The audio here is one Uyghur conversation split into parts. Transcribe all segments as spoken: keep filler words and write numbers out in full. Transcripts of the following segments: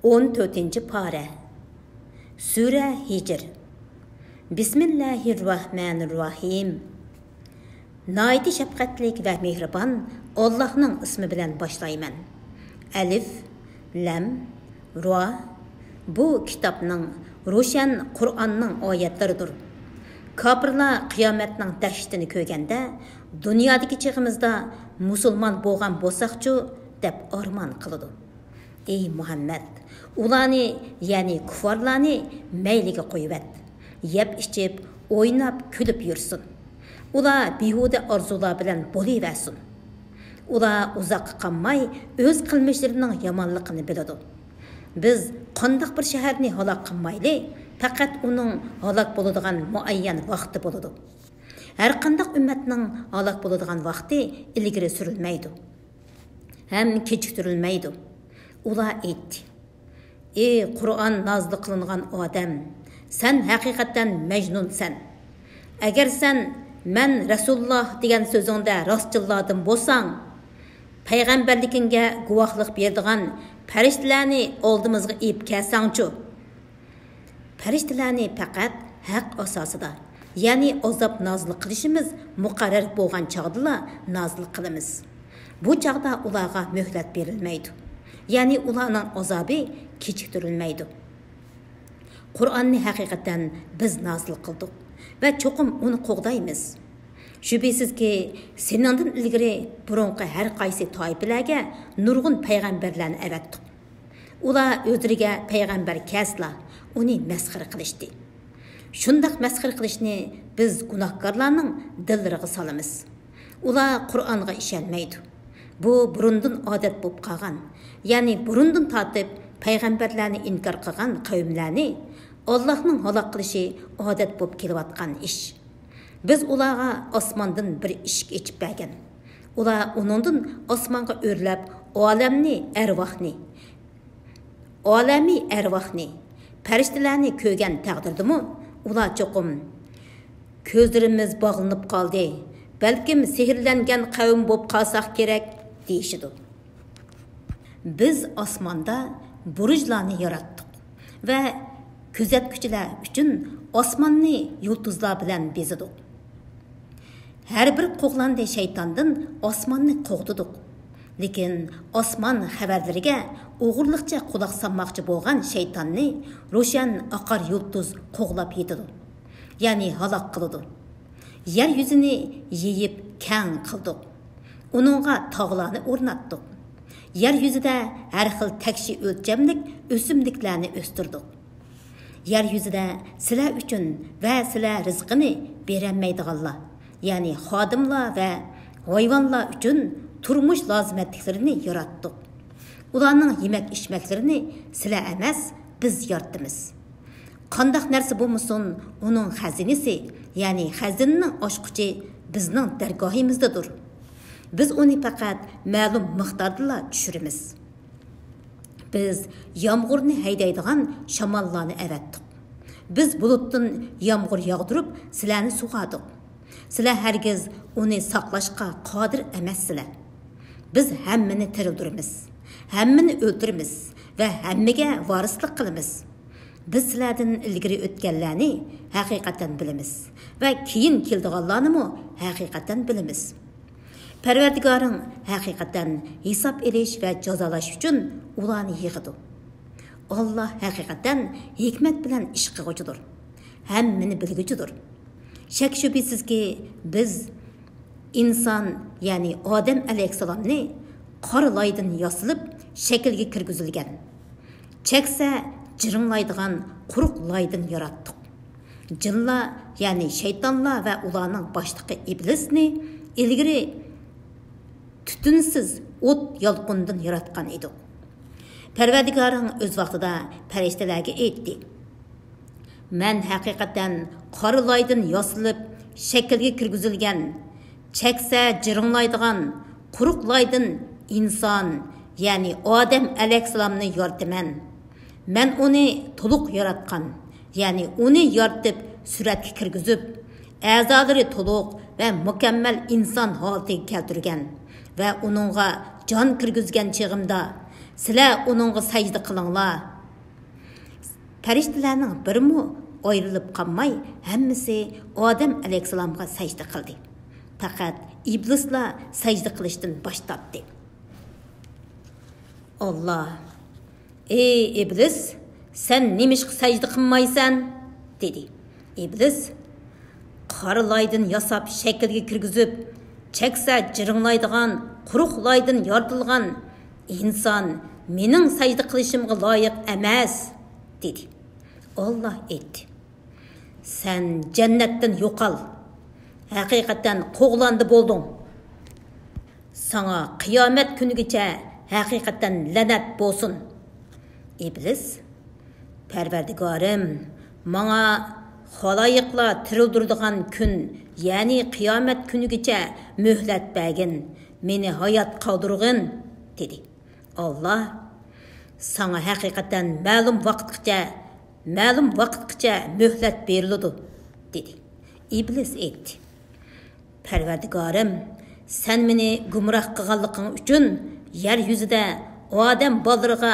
ئون تۆتىنچى پارە. سۈرە ھىجر. بىسمىللاھىررەھمانىررەھىم. ناھايىتى شەپقەتلىك ۋە مېھرىبان ئاللاھنىڭ ئىسمى بىلەن باشلايمەن. ئەلىف، لەم، را. بۇ كىتابنىڭ، روشەن قۇرئاننىڭ ئايەتلىرىدۇر. كاپىرلار قىيامەتنىڭ دەھشىتىنى كۆرگەندە، دۇنيادىكى چېغىمىزدا مۇسۇلمان بولغان بولساقچۇ، دەپ ئارمان قىلىدۇ. ئەي مۇھەممەد، ئۇلارنى، يەنى كۇففارلارنى مەيلىگە قويۇۋەت. يەپ-ئىچىپ، ئويناپ، كۈلۈپ يۈرسۇن. ئۇلار بىھۇدە ئارزۇلار بىلەن بولۇۋەرسۇن. ئۇلار ئۇزاققا قالماي ئۆز قىلمىشلىرىنىڭ يامانلىقىنى بىلىدۇ. بىز قانداق بىر شەھەرنى ھالاك قىلمايلى، پەقەت ئۇنىڭ ھالاك بولىدىغان مۇئەييەن ۋاقتى بولىدۇ. ھەرقانداق ئۈممەتنىڭ ھالاك بولىدىغان ۋاقتى ئىلگىرى سۈرۈلمەيدۇ ھەم كېچىكتۈرۈلمەيدۇ. ئۇلار ئېيتتى: ئى قۇرئان نازىل قىلىنغان ئادەم، سەن ھەقىقەتەن مەجنۇنسەن. ئەگەر سەن «مەن رەسۇلۇللاھ» دېگەن سۆزۈڭدە راستچىللاردىن بولساڭ، پەيغەمبەرلىكىڭگە گۇۋاھلىق بېرىدىغان پەرىشتىلەرنى ئالدىمىزغا ئېلىپ كەلسەڭچۇ؟ پەرىشتىلەرنى پەقەت ھەق ئاساسىدا، يەنى ئازاب نازىل قىلىشىمىز مۇقەررەر بولغان چاغدىلا نازىل قىلىمىز. بۇ چاغدا ئۇلارغا مۆھلەت بېرىلمەيدۇ، يەنى ئۇلارنىڭ ئازابى كېچىكتۈرۈلمەيدۇ. قۇرئاننى ھەقىقەتەن بىز نازىل قىلدۇق ۋە چوقۇم ئۇنى قوغدايمىز. شۈبھىسىزكى، سېنىڭدىن ئىلگىرى بۇرۇنقى ھەر قايسى تائىپىلەرگە نۇرغۇن پەيغەمبەرلەرنى ئەۋەتتۇق. ئۇلار ئۆزلىرىگە پەيغەمبەر كەلسىلا، ئۇنى مەسخىرە قىلىشتى. شۇنداق مەسخىرە قىلىشنى بىز گۇناھكارلارنىڭ دىللىرىغا سالىمىز. ئۇلار قۇرئانغا ئىشەنمەيدۇ. بۇ بۇرۇندىن ئادەت بولۇپ قالغان، يەنى بۇرۇندىن تارتىپ پەيغەمبەرلەرنى ئىنكار قىلغان قەۋملەرنى ئاللاھنىڭ ھالاك قىلىشى ئادەت بولۇپ كېلىۋاتقان ئىش. بىز ئۇلارغا ئاسماندىن بىر ئىشىك ئېچىپ بەرگەن. ئۇلار ئۇنىڭدىن ئاسمانغا ئۆرلەپ، ئالەمنى، ئەرۋاھنى، ئالەمى ئەرۋاھنى، پەرىشتىلەرنى كۆرگەن تەقدىردىمۇ، ئۇلار چوقۇم: «كۆزلىرىمىز باغلىنىپ قالدى، بەلكىم سېھىرلەنگەن قەۋم بولۇپ قالساق كېرەك» دېيىشىدۇ. بىز ئاسماندا بۇرۇجلارنى ياراتتۇق ۋە كۆزەتكۈچىلەر ئۈچۈن ئاسماننى يۇلتۇزلار بىلەن بېزىدۇق. ھەر بىر قوغلاندى شەيتاندىن ئاسماننى قوغدىدۇق. لېكىن ئاسمان خەۋەرلىرىگە ئوغرىلىقچە قۇلاق سالماقچى بولغان شەيتاننى روشەن ئاقار يۇلتۇز قوغلاپ يېتىدۇ، يەنى ھالاك قىلىدۇ. يەر يۈزىنى يېيىپ كەڭ قىلدۇق. ئۇنىڭغا تاغلارنى ئورناتتۇق. يەر يۈزىدە ھەر خىل تەكشى ئۆلچەملىك ئۆسۈملۈكلەرنى ئۆستۈردۇق. يەر يۈزىدە سىلەر ئۈچۈن ۋە سىلەر رىزقىنى بېرەلمەيدىغانلار، يەنى خادىملار ۋە ھايۋانلار ئۈچۈن تۇرمۇش لازىمەتلىكلىرىنى ياراتتۇق. ئۇلارنىڭ يېمەك-ئىچمەكلىرىنى سىلەر ئەمەس، بىز يارىتىمىز. قانداق نەرسە بولمىسۇن، ئۇنىڭ خەزىنىسى، يەنى خەزىنىنىڭ ئاچقۇچى بىزنىڭ دەرگاھىمىزدىدۇر. بىز ئۇنى پەقەت مەلۇم مىقداردىلا چۈشۈرىمىز. بىز يامغۇرنى ھەيدەيدىغان شاماللارنى ئەۋەتتۇق. بىز بۇلۇتتىن يامغۇر ياغدۇرۇپ، سىلەرنى سۇغاردۇق. سىلەر ھەرگىز ئۇنى ساقلاشقا قادىر ئەمەسسىلەر. بىز ھەممىنى تىرىلدۈرىمىز، ھەممىنى ئۆلتۈرىمىز ۋە ھەممىگە ۋارىسلىق قىلىمىز. بىز سىلەردىن ئىلگىرى ئۆتكەنلەرنى ھەقىقەتەن بىلىمىز ۋە كېيىن كېلىدىغانلارنىمۇ ھەقىقەتەن بىلىمىز. پەرۋەردىگارىڭ ھەقىقەتەن ھېساب ئېلىش ۋە جازالاش ئۈچۈن ئۇلارنى يىغىدۇ. ئاللا ھەقىقەتەن ھېكمەت بىلەن ئىش قىلغۇچىدۇر، ھەممىنى بىلگۈچىدۇر. شەك-شۈبھىسىزكى، بىز ئىنسان، يەنى ئادەم ئەلەيھىسسالامنى قارا لايدىن ياسىلىپ شەكىلگە كىرگۈزۈلگەن، چەكسە جىرىڭلايدىغان قۇرۇق لايدىن ياراتتۇق. جىنلار، يەنى شەيتانلار ۋە ئۇلارنىڭ باشلىقى ئىبلىسنى ئىلگىرى تۈتۈنسىز ئوت يالقۇنىدىن ياراتقان ئىدۇق. پەرۋەردىگارىڭ ئۆز ۋاقتىدا پەرىشتىلەرگە ئېيتتى: «مەن ھەقىقەتەن قارا لايدىن ياسىلىپ شەكىلگە كىرگۈزۈلگەن، چەكسە جىرىڭلايدىغان قۇرۇق لايدىن ئىنسان، يەنى ئادەم ئەلەيھىسسالامنى يارىتىمەن. مەن ئۇنى تولۇق ياراتقان، يەنى ئۇنى يارىتىپ سۈرەتكە كىرگۈزۈپ، ئەزالىرى تولۇق ۋە مۇكەممەل ئىنسان ھالىتىگە كەلتۈرگەن ۋە ئۇنىڭغا جان كىرگۈزگەن چېغىمدا، سىلەر ئۇنىڭغا سەجدە قىلىڭلار، پەرىشتىلەرنىڭ بىرىمۇ ئايرىلىپ قالماي، ھەممىسى ئادەم ئەلەيھىسسالامغا سەجدە قىلدى. پەقەت ئىبلىسلا سەجدە قىلىشتىن باش تارتتى. ئاللا، ئەي ئىبلىس، سەن نېمىشقا سەجدە قىلمايسەن؟ دېدى. ئىبلىس، قارا لايدىن ياساپ شەكىلگە كىرگۈزۈپ، چەكسە جىرىڭلايدىغان قۇرۇق لايدىن يارىتىلغان ئىنسان مېنىڭ سەجدە قىلىشىمغا لايىق ئەمەس، دېدى. ئاللا ئېيتتى، سەن جەننەتتىن يوقال. ھەقىقەتەن قوغلاندى بولدۇڭ. ساڭا قىيامەت كۈنىگىچە ھەقىقەتەن لەنەت بولسۇن. ئىبلىس، پەرۋەردىگارىم، ماڭا خالايىقلار تىرىلدۈرىدىغان كۈن، يەنى قىيامەت كۈنىگىچە مۆھلەت بەرگىن، مېنى ھايات قالدۇرغىن، دېدى. ئاللا، ساڭا ھەقىقەتەن مەلۇم ۋاقىتقىچە، مەلۇم ۋاقىتقىچە مۆھلەت بېرىلىدۇ، دېدى. ئىبلىس ئېيتتى، پەرۋەردىگارىم، سەن مېنى گۇمراھ قىلغانلىقىڭ ئۈچۈن يەر يۈزىدە ئادەم بالىلىرىغا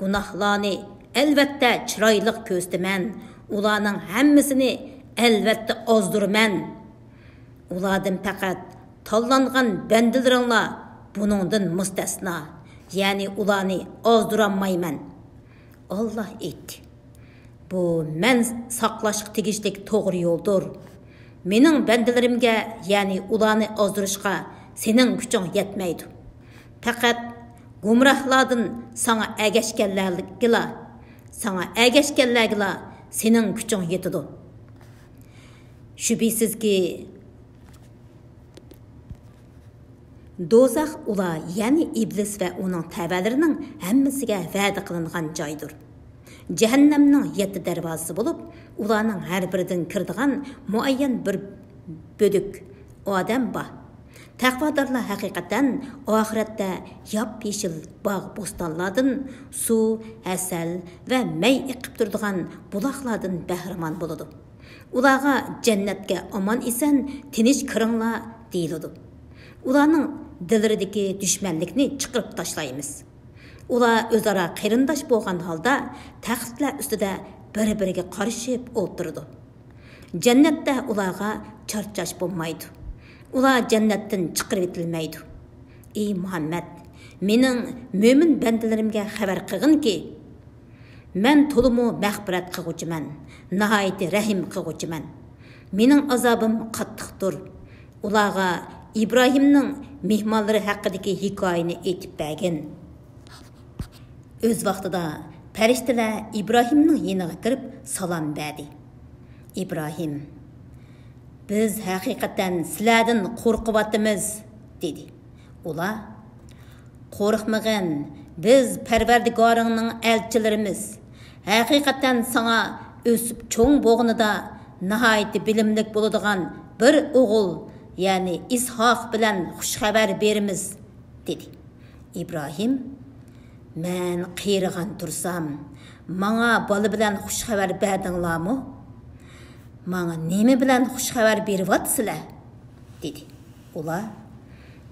گۇناھلارنى ئەلۋەتتە چىرايلىق كۆرسىتىمەن، ئۇلارنىڭ ھەممىسىنى ئەلۋەتتە ئازدۇرىمەن. ئۇلاردىن پەقەت تاللانغان بەندىلىرىڭلار بۇنىڭدىن مۇستەسنا، يەنى ئۇلارنى ئازدۇرالمايمەن. ئاللا ئېيتتى، بۇ مەن ساقلاشقا تېگىشلىك توغرا يولدۇر. مېنىڭ بەندىلىرىمگە، يەنى ئۇلارنى ئازدۇرۇشقا سېنىڭ كۈچۈڭ يەتمەيدۇ. پەقەت گۇمراھلاردىن ساڭا ئەگەشكەنلەرگىلا، ساڭا ئەگەشكەنلەرگىلا سېنىڭ كۈچۈڭ يېتىدۇ. شۈبھىسىزكى، دوزاخ ئۇلار، يەنى ئىبلىس ۋە ئۇنىڭ تەۋەلىرىنىڭ ھەممىسىگە ۋەدە قىلىنغان جايدۇر. جەھەننەمنىڭ يەتتە دەرۋازىسى بولۇپ، ئۇلارنىڭ ھەر بىرىدىن كىرىدىغان مۇئەييەن بىر بۆلۈك ئادەم بار. تەقۋادارلار ھەقىقەتەن ئاخىرەتتە ياپيېشىل باغ-بوستانلاردىن، سۇ، ھەسەل ۋە مەي ئېقىپ تۇرىدىغان بۇلاقلاردىن بەھرىمەن بولىدۇ. ئۇلارغا جەننەتكە ئامان-ئېسەن، تىنچ كىرىڭلار دېيىلىدۇ. ئۇلارنىڭ دىللىرىدىكى دۈشمەنلىكنى چىقىرىپ تاشلايمىز. ئۇلار ئۆزئارا قېرىنداش بولغان ھالدا تەختلەر ئۈستىدە بىر-بىرىگە قارىشىپ ئولتۇرىدۇ. جەننەتتە ئۇلارغا چارچاش بولمايدۇ. ئۇلار جەننەتتىن چىقىرىۋېتىلمەيدۇ. ئى مۇھەممەد، مېنىڭ مۆمىن بەندىلىرىمگە خەۋەر قىلغىنكى، مەن تولىمۇ مەغپىرەت قىلغۇچىمەن، ناھايىتى رەھىم قىلغۇچىمەن. مېنىڭ ئازابىم قاتتىقتۇر. ئۇلارغا ئىبراھىمنىڭ مېھمانلىرى ھەققىدىكى ھېكايىنى ئېيتىپ بەرگىن. ئۆز ۋاقتىدا پەرىشتىلەر ئىبراھىمنىڭ يېنىغا كىرىپ سالام بەردى. ئىبراھىم، بىز ھەقىقەتەن سىلەردىن قورقۇۋاتىمىز، دېدى. ئۇلار، قورقمىغىن، بىز پەرۋەردىگارىڭنىڭ ئەلچىلىرىمىز. ھەقىقەتەن ساڭا ئۆسۈپ چوڭ بولغىنىدا ناھايىتى بىلىملىك بولىدىغان بىر ئوغۇل، يەنى ئىسھاق بىلەن خۇش خەۋەر بېرىمىز، دېدى. ئىبراھىم، مەن قېرىغان تۇرسام، ماڭا بالا بىلەن خۇش خەۋەر بەردىڭلارمۇ؟ ماڭا نېمە بىلەن خۇش خەۋەر بېرىۋاتىسىلەر؟ دېدى. ئۇلار،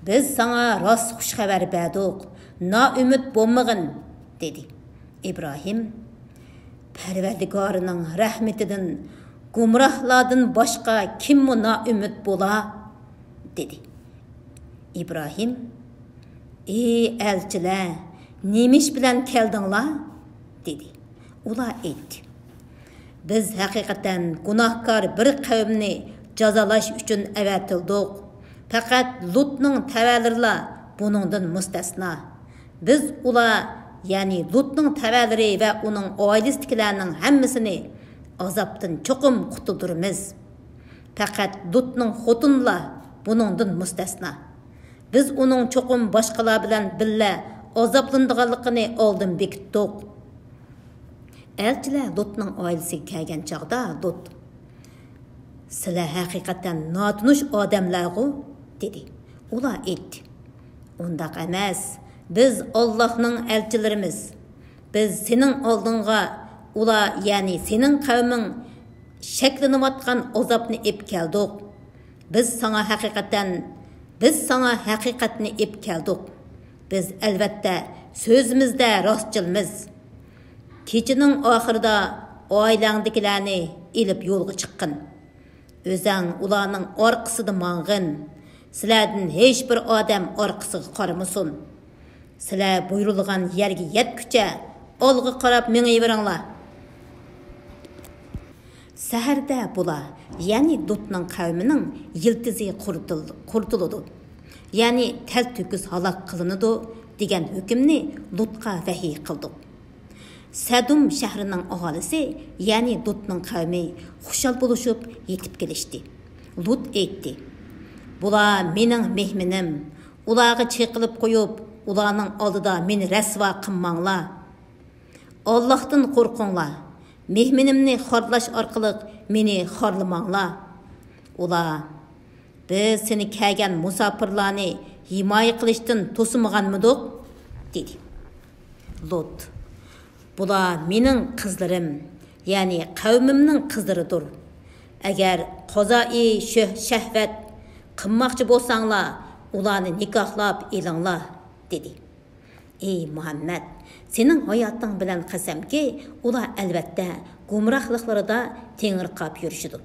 بىز ساڭا راست خۇش خەۋەر بەردۇق، نائۈمىد بولمىغىن، دېدى. ئىبراھىم، پەرۋەردىگارىنىڭ رەھمىتىدىن گۇمراھلاردىن باشقا كىممۇ نائۈمىد بولا؟ دېدى. ئىبراھىم، ئى ئەلچىلەر، نېمە ئىش بىلەن كەلدىڭلار؟ دېدى. ئۇلار ئېيتتى، بىز ھەقىقەتەن گۇناھكار بىر قەۋمنى جازالاش ئۈچۈن ئەۋەتىلدۇق. پەقەت لۇتنىڭ تەۋەلىرىلا بۇنىڭدىن مۇستەسنا. بىز ئۇلار، يەنى لۇتنىڭ تەۋەلىرى ۋە ئۇنىڭ ئائىلىسىدىكىلەرنىڭ ھەممىسىنى ئازابتىن چوقۇم قۇتۇلدۇرىمىز. پەقەت لۇتنىڭ خوتۇنىلا بۇنىڭدىن مۇستەسنا. بىز ئۇنىڭ چوقۇم باشقىلار بىلەن بىللە ئازابلىنىدىغانلىقىنى ئالدىن بېكىتتۇق. ئەلچىلەر لۇتنىڭ ئائىلىسىگە كەلگەن چاغدا لۇت، سىلەر ھەقىقەتەن ناتونۇش ئادەملەرغۇ؟ دېدى. ئۇلار ئېيتتى، ئۇنداق ئەمەس، بىز ئاللاھنىڭ ئەلچىلىرىمىز. بىز سېنىڭ ئالدىڭغا ئۇلار، يەنى سېنىڭ قەۋمىڭ شەكلىنىۋاتقان ئازابنى ئېلىپ كەلدۇق. بىز ساڭا ھەقىقەتەن، بىز ساڭا ھەقىقەتنى ئېلىپ كەلدۇق. بىز ئەلۋەتتە سۆزىمىزدە راستچىلمىز. كېچىنىڭ ئاخىرىدا ئائىلەڭدىكىلەرنى ئېلىپ يولغا چىققىن. ئۆزەڭ ئۇلارنىڭ ئارقىسىدا ماڭغىن. سىلەردىن ھېچبىر ئادەم ئارقىسىغا قارىمىسۇن. سىلەر بۇيرۇلغان يەرگە يەتكۈچە ئالغا قاراپ مېڭىۋېرىڭلار. سەھەردە بۇلار، يەنى لۇتنىڭ قەۋمىنىڭ يىلتىزى قۇرۇتۇل-، قۇرۇتۇلىدۇ، يەنى تەلتۆكۈس ھالاك قىلىنىدۇ، دېگەن ھۆكۈمنى لۇتقا ۋەھىي قىلدۇق. سەدۇم شەھىرىنىڭ ئاھالىسى، يەنى لۇتنىڭ قەۋمى خۇشال بولۇشۇپ يېتىپ كېلىشتى. لۇت ئېيتتى: «بۇلار مېنىڭ مېھمىنىم. ئۇلارغا چېقىلىپ قويۇپ، ئۇلارنىڭ ئالدىدا مېنى رەسۋا قىلماڭلار. ئاللاھتىن قورقۇڭلار. مېھمىنىمنى خارلاش ئارقىلىق مېنى خارلىماڭلار.» ئۇلار: «بىز سېنى كەلگەن مۇساپىرلارنى ھىمايە قىلىشتىن توسىمىغانمىدۇق؟» دېدى. لۇت: «بۇلار مېنىڭ قىزلىرىم، يەنى قەۋمىمنىڭ قىزلىرىدۇر. ئەگەر قازائىي شۆھ-، شەھۋەت قىلماقچى بولساڭلار، ئۇلارنى نىكاھلاپ ئېلىڭلار» دېدى. ئى مۇھەممەد، سېنىڭ ھاياتىڭ بىلەن قەسەمكى، ئۇلار ئەلۋەتتە گۇمراھلىقلىرىدا تېڭىرقاپ يۈرۈشىدۇ.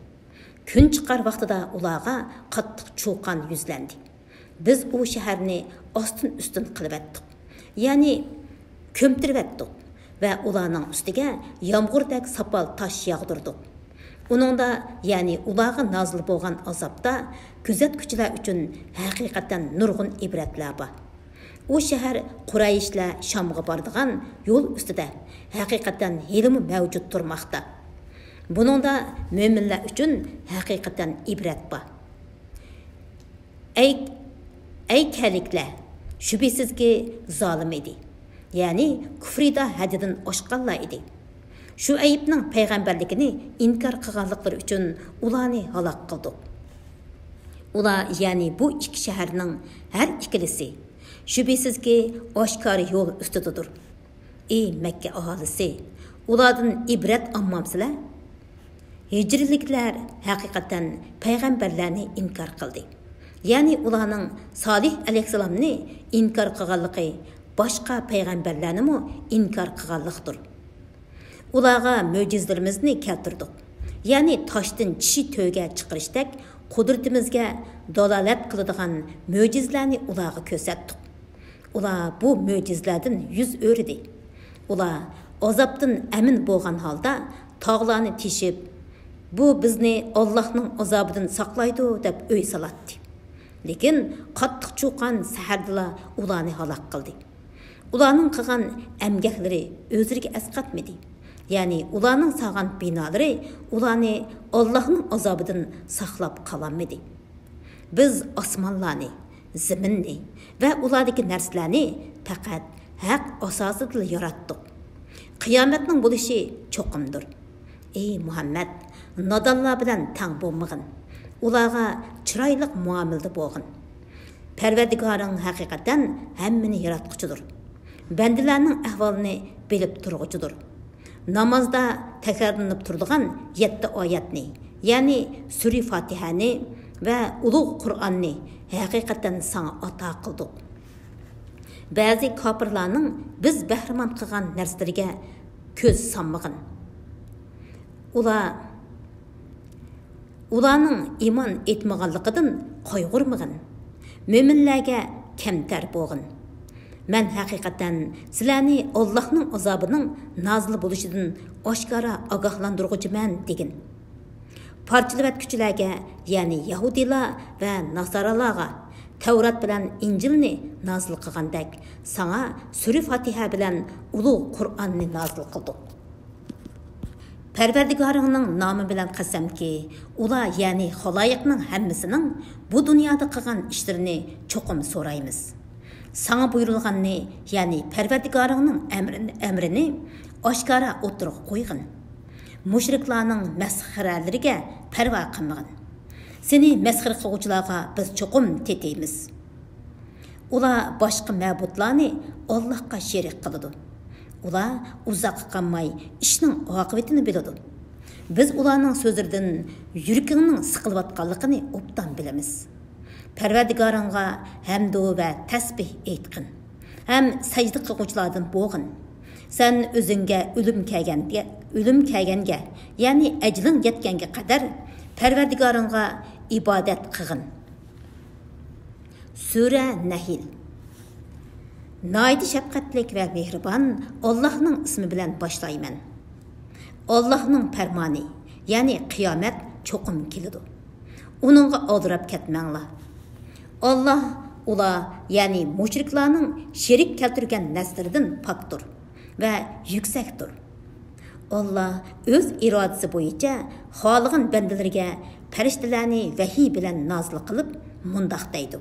كۈن چىقار ۋاقتىدا ئۇلارغا قاتتىق چۇقان يۈزلەندى. بىز ئۇ شەھەرنى ئاستىن-ئۈستۈن قىلىۋەتتۇق، يەنى كۆمتۈرۈۋەتتۇق ۋە ئۇلارنىڭ ئۈستىگە يامغۇردەك ساپال تاش ياغدۇردۇق. ئۇنىڭدا، يەنى ئۇلارغا نازىل بولغان ئازابتا كۆزەتكۈچىلەر ئۈچۈن ھەقىقەتەن نۇرغۇن ئىبرەتلەر بار. ئۇ شەھەر قۇرەيشلەر شامغا بارىدىغان يول ئۈستىدە ھەقىقەتەن ھېلىمۇ مەۋجۇت تۇرماقتا. بۇنىڭدا مۆمىنلەر ئۈچۈن ھەقىقەتەن ئىبرەت بار. ئەي، ئەي كەللىكلەر، شۈبھىسىزكى، زالىم ئىدى. يەنى كۇفرىدا ھەددىدىن ئاشقانلار ئىدى. شۇئەيبنىڭ پەيغەمبەرلىكىنى ئىنكار قىلغانلىقلىرى ئۈچۈن ئۇلارنى ھالاك قىلدۇق. ئۇلار، يەنى بۇ ئىككى شەھەرنىڭ ھەر ئىككىلىسى، شۈبھىسىزكى، ئاشكارا يول ئۈستىدىدۇر. ئى مەككە ئاھالىسى، ئۇلاردىن ئىبرەت ئالمامسىلەر؟ ھىجرىيلىكلەر ھەقىقەتەن پەيغەمبەرلەرنى ئىنكار قىلدى. يەنى ئۇلارنىڭ سالىھ ئەلەيھىسسالامنى ئىنكار قىلغانلىقى باشقا پەيغەمبەرلەرنىمۇ ئىنكار قىلغانلىقتۇر. ئۇلارغا مۆجىزىلىرىمىزنى كەلتۈردۇق. يەنى تاشتىن چىشى تۆگە چىقىرىشتەك قۇدرىتىمىزگە دالالەت قىلىدىغان مۆجىزىلەرنى ئۇلارغا كۆرسەتتۇق. ئۇلار بۇ مۆجىزىلەردىن يۈز ئۆرۈدى. ئۇلار ئازابتىن ئەمىن بولغان ھالدا تاغلارنى تېشىپ، «بۇ بىزنى ئاللاھنىڭ ئازابىدىن ساقلايدۇ» دەپ ئۆي سالاتتى. لېكىن قاتتىق چۇقان سەھەردىلا ئۇلارنى ھالاك قىلدى. ئۇلارنىڭ قىلغان ئەمگەكلىرى ئۆزلىرىگە ئەسقاتمىدى. يەنى ئۇلارنىڭ سالغان بىنالىرى ئۇلارنى ئاللاھنىڭ ئازابىدىن ساقلاپ قالالمىدى. بىز ئاسمانلارنى، زېمىننى ۋە ئۇلاردىكى نەرسىلەرنى پەقەت ھەق ئاساسىدىلا ياراتتۇق. قىيامەتنىڭ بولۇشى چوقۇمدۇر. ئى مۇھەممەد، نادانلار بىلەن تەڭ بولمىغىن. ئۇلارغا چىرايلىق مۇئامىلىدە بولغىن. پەرۋەردىگارىڭ ھەقىقەتەن ھەممىنى ياراتقۇچىدۇر. بەندىلەرنىڭ ئەھۋالىنى بىلىپ تۇرغۇچىدۇر. نامازدا تەكرارلىنىپ تۇرىدىغان يەتتە ئايەتنى، يەنى سۈرە فاتىھەنى ۋە ئۇلۇغ قۇرئاننى ھەقىقەتەن ساڭا ئاتا قىلدۇق. بەزى كاپىرلارنىڭ بىز بەھرىمەن قىلغان نەرسىلىرىگە كۆز سالمىغىن. ئۇلار، ئۇلارنىڭ ئىمان ئېيتمىغانلىقىدىن قايغۇرمىغىن. مۆمىنلەرگە كەمتەر بولغىن. مەن ھەقىقەتەن سىلەرنى ئاللاھنىڭ ئازابىنىڭ نازىل بولۇشىدىن ئاشكارا ئاگاھلاندۇرغۇچىمەن دېگىن. پارچىلىۋەتكۈچىلەرگە، يەنى يەھۇدىيلار ۋە ناسارالارغا تەۋرات بىلەن ئىنجىلنى نازىل قىلغاندەك، ساڭا سۈرە فاتىھە بىلەن ئۇلۇغ قۇرئاننى نازىل قىلدۇق. پەرۋەردىگارىڭنىڭ نامى بىلەن قەسەمكى، ئۇلار، يەنى خالايىقنىڭ ھەممىسىنىڭ بۇ دۇنيادا قىلغان ئىشلىرىنى چوقۇم سورايمىز. ساڭا بۇيرۇلغاننى، يەنى پەرۋەردىگارىڭنىڭ ئەمرىنى، ئەمرىنى ئاشكارا ئوتتۇرىغا قويغىن. مۇشرىكلارنىڭ مەسخىرەلىرىگە پەرۋا قىلمىغىن. سېنى مەسخىرە قىلغۇچىلارغا بىز چوقۇم تېتىيمىز. ئۇلار باشقا مەبۇدلارنى ئاللاھقا شېرىك قىلىدۇ. ئۇلار ئۇزاققا قالماي ئىشنىڭ ئاقىۋىتىنى بىلىدۇ. بىز ئۇلارنىڭ سۆزلىرىدىن يۈرىكىڭنىڭ سىقىلىۋاتقانلىقىنى ئوبدان بىلىمىز. پەرۋەردىگارىڭغا ھەمدۇ ۋە تەسبىھ ئېيتقىن ھەم سەجدە قىلغۇچىلاردىن بولغىن. سەن ئۆزۈڭگە ئۆلۈم كەلگەنگە، ئۆلۈم كەلگەنگە، يەنى ئەجلىڭ يەتكەنگە قەدەر پەرۋەردىگارىڭغا ئىبادەت قىلغىن. سۈرە نەھل. ناھايىتى شەپقەتلىك ۋە مېھرىبان ئاللاھنىڭ ئىسمى بىلەن باشلايمەن. ئاللاھنىڭ پەرمانى، يەنى قىيامەت چوقۇم كېلىدۇ. ئۇنىڭغا ئالدىراپ كەتمەڭلار. ئاللاھ ئۇلار، يەنى مۇشرىكلارنىڭ شېرىك كەلتۈرگەن نەرسىلىرىدىن پاكتۇر ۋە يۈكسەكتۇر. ئاللاھ ئۆز ئىرادىسى بويىچە خالىغان بەندىلىرىگە پەرىشتىلەرنى ۋەھىي بىلەن نازىل قىلىپ مۇنداق دەيدۇ: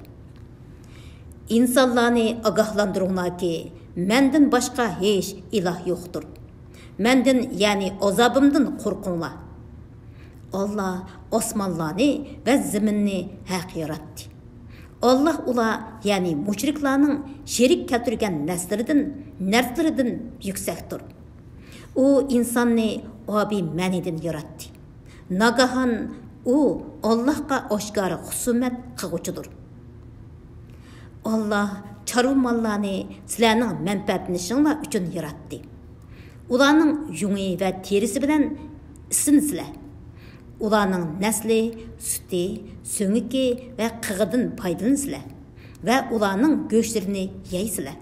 ئىنسانلارنى ئاگاھلاندۇرۇڭلاركى، مەندىن باشقا ھېچ ئىلاھ يوقتۇر. مەندىن، يەنى ئازابىمدىن قورقۇڭلار. ئاللاھ ئاسمانلارنى ۋە زېمىننى ھەق ياراتتى. ئاللاھ ئۇلار، يەنى مۇشرىكلارنىڭ شېرىك كەلتۈرگەن نەرسىلىرىدىن، نەرسىلىرىدىن يۈكسەكتۇر. ئۇ ئىنساننى ئابىي مەنىدىن ياراتتى. ناگاھان ئۇ ئاللاھقا ئاشكارا خۇسۇمەت قىلغۇچىدۇر. ئاللاھ چارۋا ماللارنى سىلەرنىڭ مەنپەئەتلىنىشىڭلار ئۈچۈن ياراتتى. ئۇلارنىڭ يۇڭى ۋە تېرىسى بىلەن ئىسسىنىسىلەر. ئۇلارنىڭ نەسلى، سۈتى، سۆڭىكى ۋە قېغىدىن پايدىلىنىسىلەر ۋە ئۇلارنىڭ گۆشلىرىنى يەيسىلەر.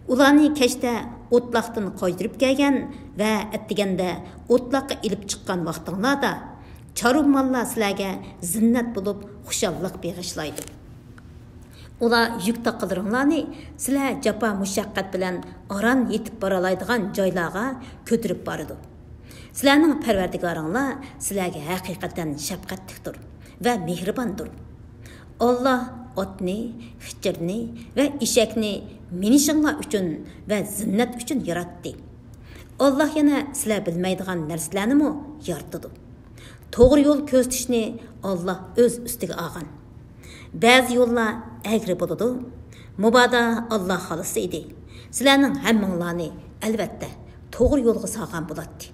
ئۇلارنى كەچتە ئوتلاقتىن قايتۇرۇپ كەلگەن ۋە ئەتىگەندە ئوتلاققا ئېلىپ چىققان ۋاقتىڭلاردا، چارۋا ماللار سىلەرگە زىننەت بولۇپ، خۇشاللىق بېغىشلايدۇ. ئۇلار يۈك تاقىلىرىڭلارنى سىلەر جاپا مۇشەققەت بىلەن ئاران يېتىپ بارالايدىغان جايلارغا كۆتۈرۈپ بارىدۇ. سىلەرنىڭ پەرۋەردىگارىڭلار سىلەرگە ھەقىقەتەن شەپقەتلىكتۇر ۋە مېھرىباندۇر. ئاللاھ ئاتنى، خىچىرنى ۋە ئېشەكنى مىنىشىڭلار ئۈچۈن ۋە زىننەت ئۈچۈن ياراتتى. ئاللاھ يەنە سىلەر بىلمەيدىغان نەرسىلەرنىمۇ يارىتىدۇ. توغرا يول كۆرسىتىشنى ئاللاھ ئۆز ئۈستىگە ئالغان. بەزى يوللار ئەگرى بولىدۇ. مۇبادا ئاللاھ خالىسا ئىدى، سىلەرنىڭ ھەممىڭلارنى، ئەلۋەتتە، توغرا يولغا سالغان بولاتتى.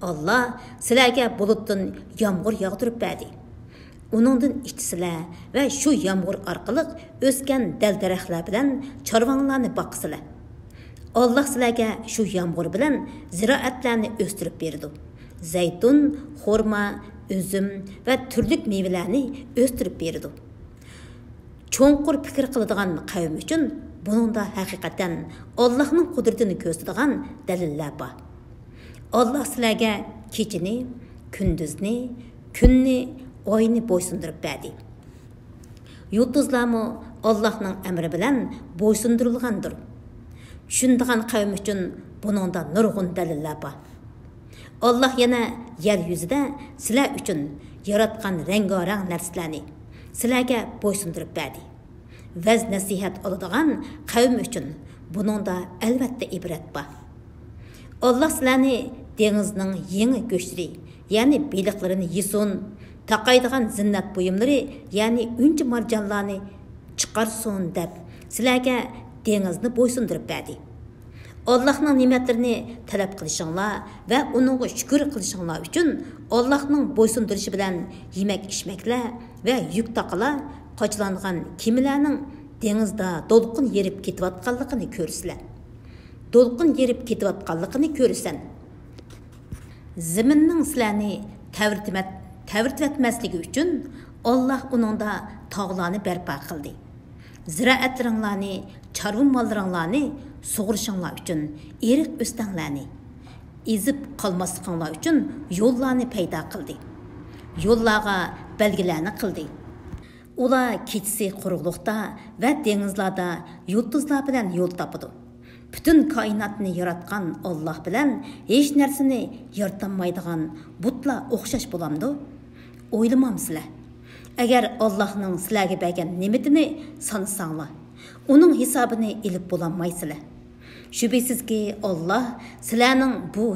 ئاللاھ سىلەرگە بۇلۇتتىن يامغۇر ياغدۇرۇپ بەردى. ئۇنىڭدىن ئىچىسىلەر ۋە شۇ يامغۇر ئارقىلىق ئۆسكەن دەل-دەرەخلەر بىلەن چارۋاڭلارنى باققىسىلەر. ئاللاھ سىلەرگە شۇ يامغۇر بىلەن زىرائەتلەرنى ئۆستۈرۈپ بېرىدۇ. زەيتۇن، خورما، ئۈزۈم ۋە تۈرلۈك مېۋىلەرنى ئۆستۈرۈپ بېرىدۇ. چوڭقۇر پىكىر قىلىدىغان قەۋم ئۈچۈن بۇنىڭدا ھەقىقەتەن ئاللاھنىڭ قۇدرىتىنى كۆرسىتىدىغان دەلىللەر بار. ئاللاھ سىلەرگە كېچىنى، كۈندۈزنى، كۈننى، ئاينى بويسۇندۇرۇپ بەردى. يۇلتۇزلارمۇ ئاللاھنىڭ ئەمرى بىلەن بويسۇندۇرۇلغاندۇر. چۈشىنىدىغان قەۋم ئۈچۈن بۇنىڭدا نۇرغۇن دەلىللەر بار. ئاللاھ يەنە يەر يۈزىدە سىلەر ئۈچۈن ياراتقان رەڭگارەڭ نەرسىلەرنى سىلەرگە بويسۇندۇرۇپ بەردى. ۋەز-نەسىھەت ئالىدىغان قەۋم ئۈچۈن بۇنىڭدا ئەلۋەتتە ئىبرەت بار. ئاللاھ سىلەرنى دېڭىزنىڭ يېڭى گۆشلىرى، يەنى بېلىقلىرىنى يېسۇن، تاقايدىغان زىننەت بۇيۇملىرى، يەنى ئۈنچە-مارجانلارنى چىقارسۇن دەپ، سىلەرگە دېڭىزنى بويسۇندۇرۇپ بەردى. ئاللاھنىڭ نېمەتلىرىنى تەلەپ قىلىشىڭلار ۋە ئۇنىڭغا شۈكۈر قىلىشىڭلار ئۈچۈن ئاللاھنىڭ بويسۇندۇرۇشى بىلەن يېمەك-ئىچمەكلەر ۋە يۈك تاقىلار قاچىلانغان كېمىلەرنىڭ دېڭىزدا دولقۇن يېرىپ كېتىۋاتقانلىقىنى كۆرىسىلەر. دولقۇن يېرىپ كېتىۋاتقانلىقىنى كۆرىسەن. زېمىننىڭ سىلەرنى تەۋرىتىمەت-، تەۋرىتىۋەتمەسلىكى ئۈچۈن، ئاللاھ ئۇنىڭدا تاغلارنى بەرپا قىلدى. زىرائەتلىرىڭلارنى، چارۋا ماللىرىڭلارنى سۇغۇرۇشۇڭلار ئۈچۈن ئېرىق ئۆستەڭلەرنى، ئېزىپ قالماسلىقىڭلار ئۈچۈن يوللارنى پەيدا قىلدى. يوللارغا بەلگىلەرنى قىلدى. ئۇلار كېچىسى قۇرۇقلۇقتا ۋە دېڭىزلاردا يۇلتۇزلار بىلەن يول تاپىدۇ. پۈتۈن كائىناتنى ياراتقان ئاللاھ بىلەن ھېچ نەرسىنى يارىتالمايدىغان بۇتلار ئوخشاش بولامدۇ؟ ئويلىمامسىلەر؟ ئەگەر ئاللاھنىڭ سىلەرگە بەرگەن نېمىتىنى سانىساڭلار، ئۇنىڭ ھېسابىنى ئېلىپ بولالمايسىلەر. شۈبھىسىزكى، ئاللاھ سىلەرنىڭ بۇ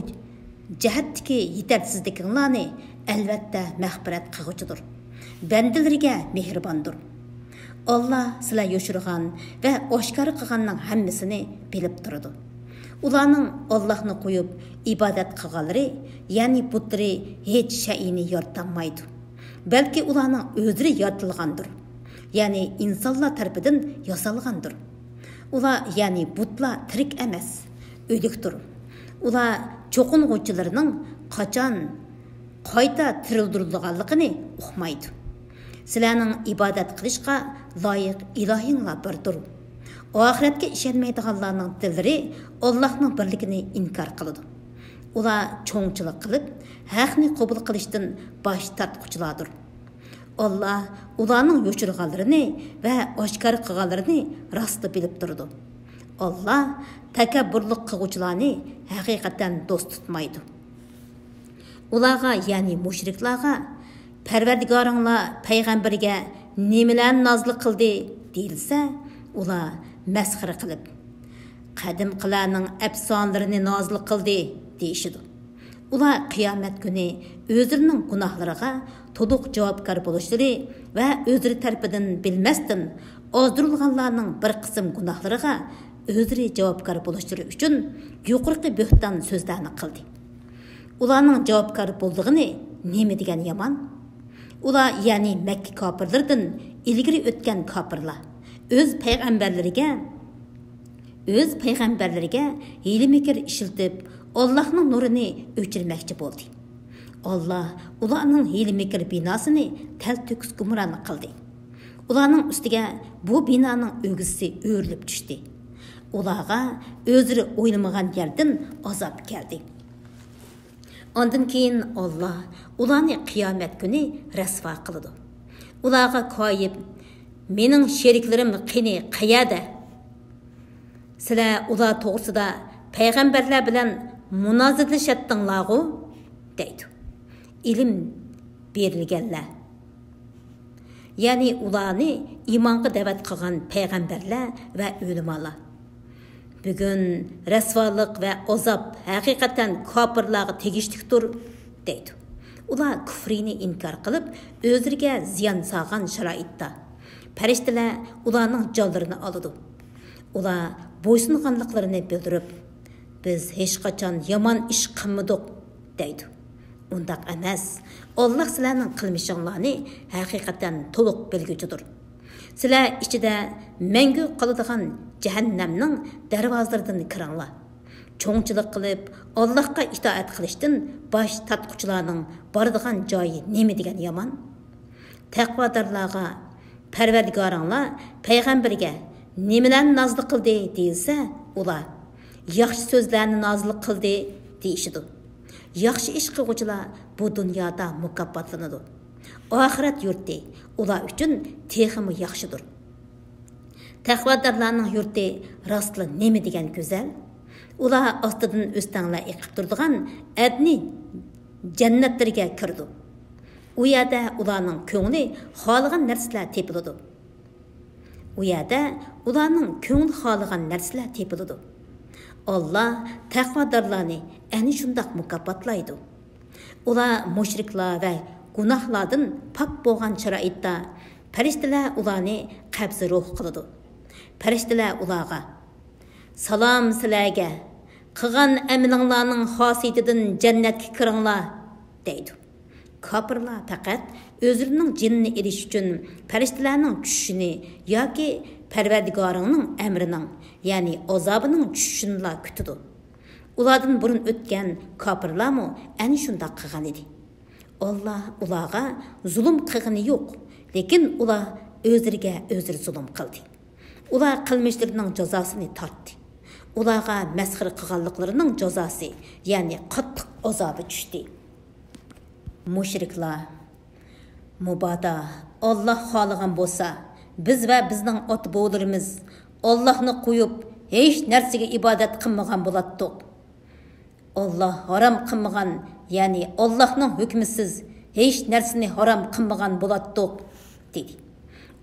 جەھەتتىكى يېتەرسىزلىكىڭلارنى ئەلۋەتتە مەغپىرەت قىلغۇچىدۇر، بەندىلىرىگە مېھرىباندۇر. ئاللاھ سىلەر يوشۇرغان ۋە ئاشكارا قىلغاننىڭ ھەممىسىنى بىلىپ تۇرىدۇ. ئۇلارنىڭ ئاللاھنى قويۇپ ئىبادەت قىلغانلىرى، يەنى بۇتلىرى ھېچ شەيئىنى يارىتالمايدۇ. بەلكى ئۇلارنىڭ ئۆزلىرى يارىتىلغاندۇر. يەنى ئىنسانلار تەرىپىدىن ياسالغاندۇر. ئۇلار، يەنى بۇتلار تىرىك ئەمەس، ئۆلۈكتۇر. ئۇلار چوقۇنغۇچىلىرىنىڭ قاچان قايتا تىرىلدۈرۈلىدىغانلىقىنى ئۇقمايدۇ. سىلەرنىڭ ئىبادەت قىلىشقا لايىق ئىلاھىڭلار بىردۇر. ئاخىرەتكە ئىشەنمەيدىغانلارنىڭ دىللىرى ئاللاھنىڭ بىرلىكىنى ئىنكار قىلىدۇ. ئۇلار چوڭچىلىق قىلىپ، ھەقنى قوبۇل قىلىشتىن باش تارتقۇچىلاردۇر. ئاللا ئۇلارنىڭ يوشۇرغانلىرىنى ۋە ئاشكارا قىلغانلىرىنى راستلا بىلىپ تۇرىدۇ. ئاللا تەكەببۇرلۇق قىلغۇچىلارنى ھەقىقەتەن دوست تۇتمايدۇ. ئۇلارغا، يەنى مۇشرىكلارغا، پەرۋەردىگارىڭلار پەيغەمبىرىگە نېمىلەرنى نازىل قىلدى؟ دېيىلسە، ئۇلار مەسخىرە قىلىپ، قەدىمكىلەرنىڭ ئەپسانىلىرىنى نازىل قىلدى، دېيىشىدۇ. ئۇلار قىيامەت كۈنى ئۆزلىرىنىڭ گۇناھلىرىغا تولۇق جاۋابكار بولۇشلىرى ۋە ئۆزلىرى تەرىپىدىن بىلمەستىن ئازدۇرۇلغانلارنىڭ بىر قىسىم گۇناھلىرىغا ئۆزلىرى جاۋابكار بولۇشلىرى ئۈچۈن يۇقىرىقى بۆھتان سۆزلەرنى قىلدى. ئۇلارنىڭ جاۋابكار بولىدىغىنى نېمە دېگەن يامان؟ ئۇلار، يەنى مەككە كاپىرلىرىدىن ئىلگىرى ئۆتكەن كاپىرلار، ئۆز پەيغەمبەرلىرىگە، ئۆز پەيغەمبەرلىرىگە ھىيلە-مىكىر ئىشلىتىپ، ئاللاھنىڭ نۇرىنى ئۆچۈرمەكچى بولدى. ئاللاھ ئۇلارنىڭ ھىيلە-مىكىر بىناسىنى تەلتۆكۈس گۇمران قىلدى. ئۇلارنىڭ ئۈستىگە بۇ بىنانىڭ ئۆگزىسى ئۆرۈلۈپ چۈشتى. ئۇلارغا ئۆزلىرى ئويلىمىغان يەردىن ئازاب كەلدى. ئاندىن كېيىن ئاللاھ ئۇلارنى قىيامەت كۈنى رەسۋا قىلىدۇ. ئۇلارغا كايىپ، مېنىڭ شېرىكلىرىم قېنى، قەيەردە؟ سىلەر ئۇلار توغرىسىدا پەيغەمبەرلەر بىلەن مۇنازىرىلىشەتتىڭلارغۇ؟ دەيدۇ. ئىلىم بېرىلگەنلەر، يەنى ئۇلارنى ئىمانغا دەۋەت قىلغان پەيغەمبەرلەر ۋە ئۆلىمالار، بۈگۈن رەسۋالىق ۋە ئازاب ھەقىقەتەن كاپىرلارغا تېگىشلىكتۇر، دەيدۇ. ئۇلار كۇفرىنى ئىنكار قىلىپ، ئۆزلىرىگە زىيان سالغان شارائىتتا، پەرىشتىلەر ئۇلارنىڭ جانلىرىنى ئالىدۇ. ئۇلار بويسۇنغانلىقلىرىنى بىلدۈرۈپ، بىز ھېچقاچان يامان ئىش قىلمىدۇق، دەيدۇ. ئۇنداق ئەمەس. ئاللاھ سىلەرنىڭ قىلمىشىڭلارنى ھەقىقەتەن تولۇق بىلگۈچىدۇر. سىلەر ئىچىدە مەڭگۈ قالىدىغان جەھەننەمنىڭ دەرۋازىلىرىدىن كىرىڭلار. چوڭچىلىق قىلىپ، ئاللاھقا ئىتائەت قىلىشتىن باش تارتقۇچىلارنىڭ بارىدىغان جايى نېمە دېگەن يامان؟ تەقۋادارلارغا، پەرۋەردىگارىڭلار پەيغەمبىرىگە نېمىلەرنى نازىل قىلدى؟ دېيىلسە، ئۇلار، ياخشى سۆزلەرنى نازىل قىلدى، دېيىشىدۇ. ياخشى ئىش قىلغۇچىلار بۇ دۇنيادا مۇكاپاتلىنىدۇ. ئاخىرەت يۇرتى ئۇلار ئۈچۈن تېخىمۇ ياخشىدۇر. تەقۋادارلارنىڭ يۇرتى راستلا نېمە دېگەن گۈزەل! ئۇلار ئاستىدىن ئۆستەڭلەر ئېقىپ تۇرىدىغان ئەدنى جەننەتلىرىگە كىرىدۇ. ئۇ يەردە ئۇلارنىڭ كۆڭلى خالىغان نەرسىلەر تېپىلىدۇ. ئۇ يەردە ئۇلارنىڭ كۆڭلى خالىغان نەرسىلەر تېپىلىدۇ. ئاللا تەقۋادارلارنى ئەنە شۇنداق مۇكاپاتلايدۇ. ئۇلار مۇشرىكلار ۋە گۇناھلاردىن پاك بولغان شارائىتتا، پەرىشتىلەر ئۇلارنى قەبزى روھ قىلىدۇ. پەرىشتىلەر ئۇلارغا، سالام سىلەرگە، قىلغان ئەمىلىڭلارنىڭ خاسىيىتىدىن جەننەتكە كىرىڭلار، دەيدۇ. كاپىرلار پەقەت ئۆزلىرىنىڭ جېنىنى ئېلىش ئۈچۈن پەرىشتىلەرنىڭ چۈشۈشىنى ياكى پەرۋەردىگارىڭنىڭ ئەمرىنىڭ، يەنى ئازابىنىڭ چۈشۈشىنىلا كۈتىدۇ. ئۇلاردىن بۇرۇن ئۆتكەن كاپىرلارمۇ ئەنە شۇنداق قىلغان ئىدى. ئاللا ئۇلارغا زۇلۇم قىلغىنى يوق، لېكىن ئۇلار ئۆزلىرىگە ئۆزلىرى زۇلۇم قىلدى. ئۇلار قىلمىشلىرىنىڭ جازاسىنى تارتتى. ئۇلارغا مەسخىرە قىلغانلىقلىرىنىڭ جازاسى، يەنى قاتتىق ئازابى چۈشتى. مۇشرىكلار، مۇبادا ئاللا خالىغان بولسا، بىز ۋە بىزنىڭ ئاتا-بوۋىلىرىمىز ئاللاھنى قويۇپ، ھېچ نەرسىگە ئىبادەت قىلمىغان بولاتتۇق. ئاللا ھارام قىلمىغان، يەنى ئاللاھنىڭ ھۆكمىسىز ھېچ نەرسىنى ھارام قىلمىغان بولاتتۇق، دېدى.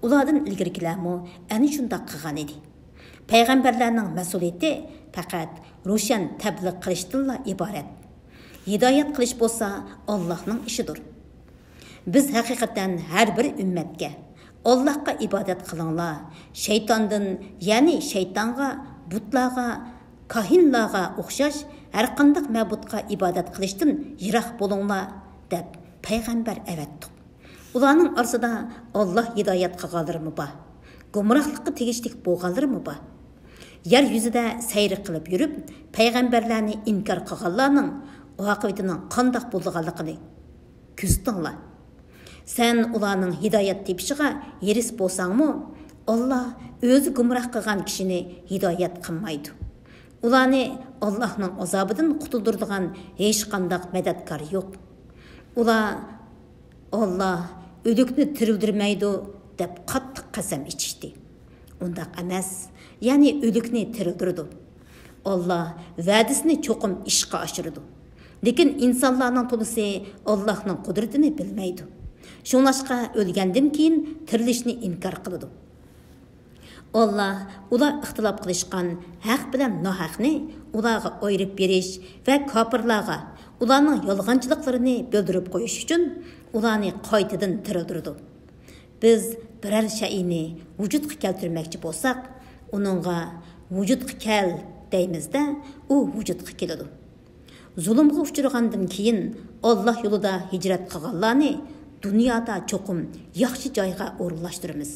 ئۇلاردىن ئىلگىرىكىلەرمۇ ئەنە شۇنداق قىلغان ئىدى. پەيغەمبەرلەرنىڭ مەسئۇلىيىتى پەقەت روشەن تەبلىغ قىلىشتىنلا ئىبارەت. ھىدايەت قىلىش بولسا ئاللاھنىڭ ئىشىدۇر. بىز ھەقىقەتەن ھەر بىر ئۈممەتكە، ئاللاھقا ئىبادەت قىلىڭلار، شەيتاندىن، يەنى شەيتانغا، بۇتلارغا، كاھىنلارغا ئوخشاش ھەرقانداق مەبۇدقا ئىبادەت قىلىشتىن يىراق بولۇڭلار، دەپ پەيغەمبەر ئەۋەتتۇق. ئۇلارنىڭ ئارىسىدا ئاللاھ ھىدايەت قىلغانلىرىمۇ بار، گۇمراھلىققا تېگىشلىك بولغانلىرىمۇ بار. يەر يۈزىدە سەير قىلىپ يۈرۈپ، پەيغەمبەرلەرنى ئىنكار قىلغانلارنىڭ ئاقىۋىتىنىڭ قانداق بولىدىغانلىقىنى كۆزىتىڭلار. سەن ئۇلارنىڭ ھىدايەت تېپىشىغا ھېرىس بولساڭمۇ، ئاللا ئۆزى گۇمراھ قىلغان كىشىنى ھىدايەت قىلمايدۇ. ئۇلارنى ئاللاھنىڭ ئازابىدىن قۇتۇلدۇرىدىغان ھېچقانداق مەدەتكار يوق. ئۇلار «ئاللا ئۆلۈكنى تىرىلدۈرمەيدۇ» دەپ قاتتىق قەسەم ئىچىشتى. ئۇنداق ئەمەس، يەنى ئۆلۈكنى تىرىلدۈرىدۇ. ئاللا ۋەدىسىنى چوقۇم ئىشقا ئاشۇرىدۇ. لېكىن ئىنسانلارنىڭ تولىسى ئاللاھنىڭ قۇدرىتىنى بىلمەيدۇ. شۇڭلاشقا ئۆلگەندىن كېيىن تىرىلىشنى ئىنكار قىلىدۇ. ئاللا ئۇلار ئىختىلاپ قىلىشقان ھەق بىلەن ناھەقنى ئۇلارغا ئايرىپ بېرىش ۋە كاپىرلارغا ئۇلارنىڭ يالغانچىلىقلىرىنى بىلدۈرۈپ قويۇش ئۈچۈن ئۇلارنى قايتىدىن تىرىلدۈرىدۇ. بىز بىرەر شەيئىنى ۋۇجۇدقا كەلتۈرمەكچى بولساق، ئۇنىڭغا «ۋۇجۇدقا كەل» دەيمىز-دە، ئۇ ۋۇجۇدقا كېلىدۇ. زۇلۇمغا ئۇچرىغاندىن كېيىن ئاللا يولىدا ھىجرەت قىلغانلارنى دۇنيادا چوقۇم ياخشى جايغا ئورۇنلاشتۇرىمىز.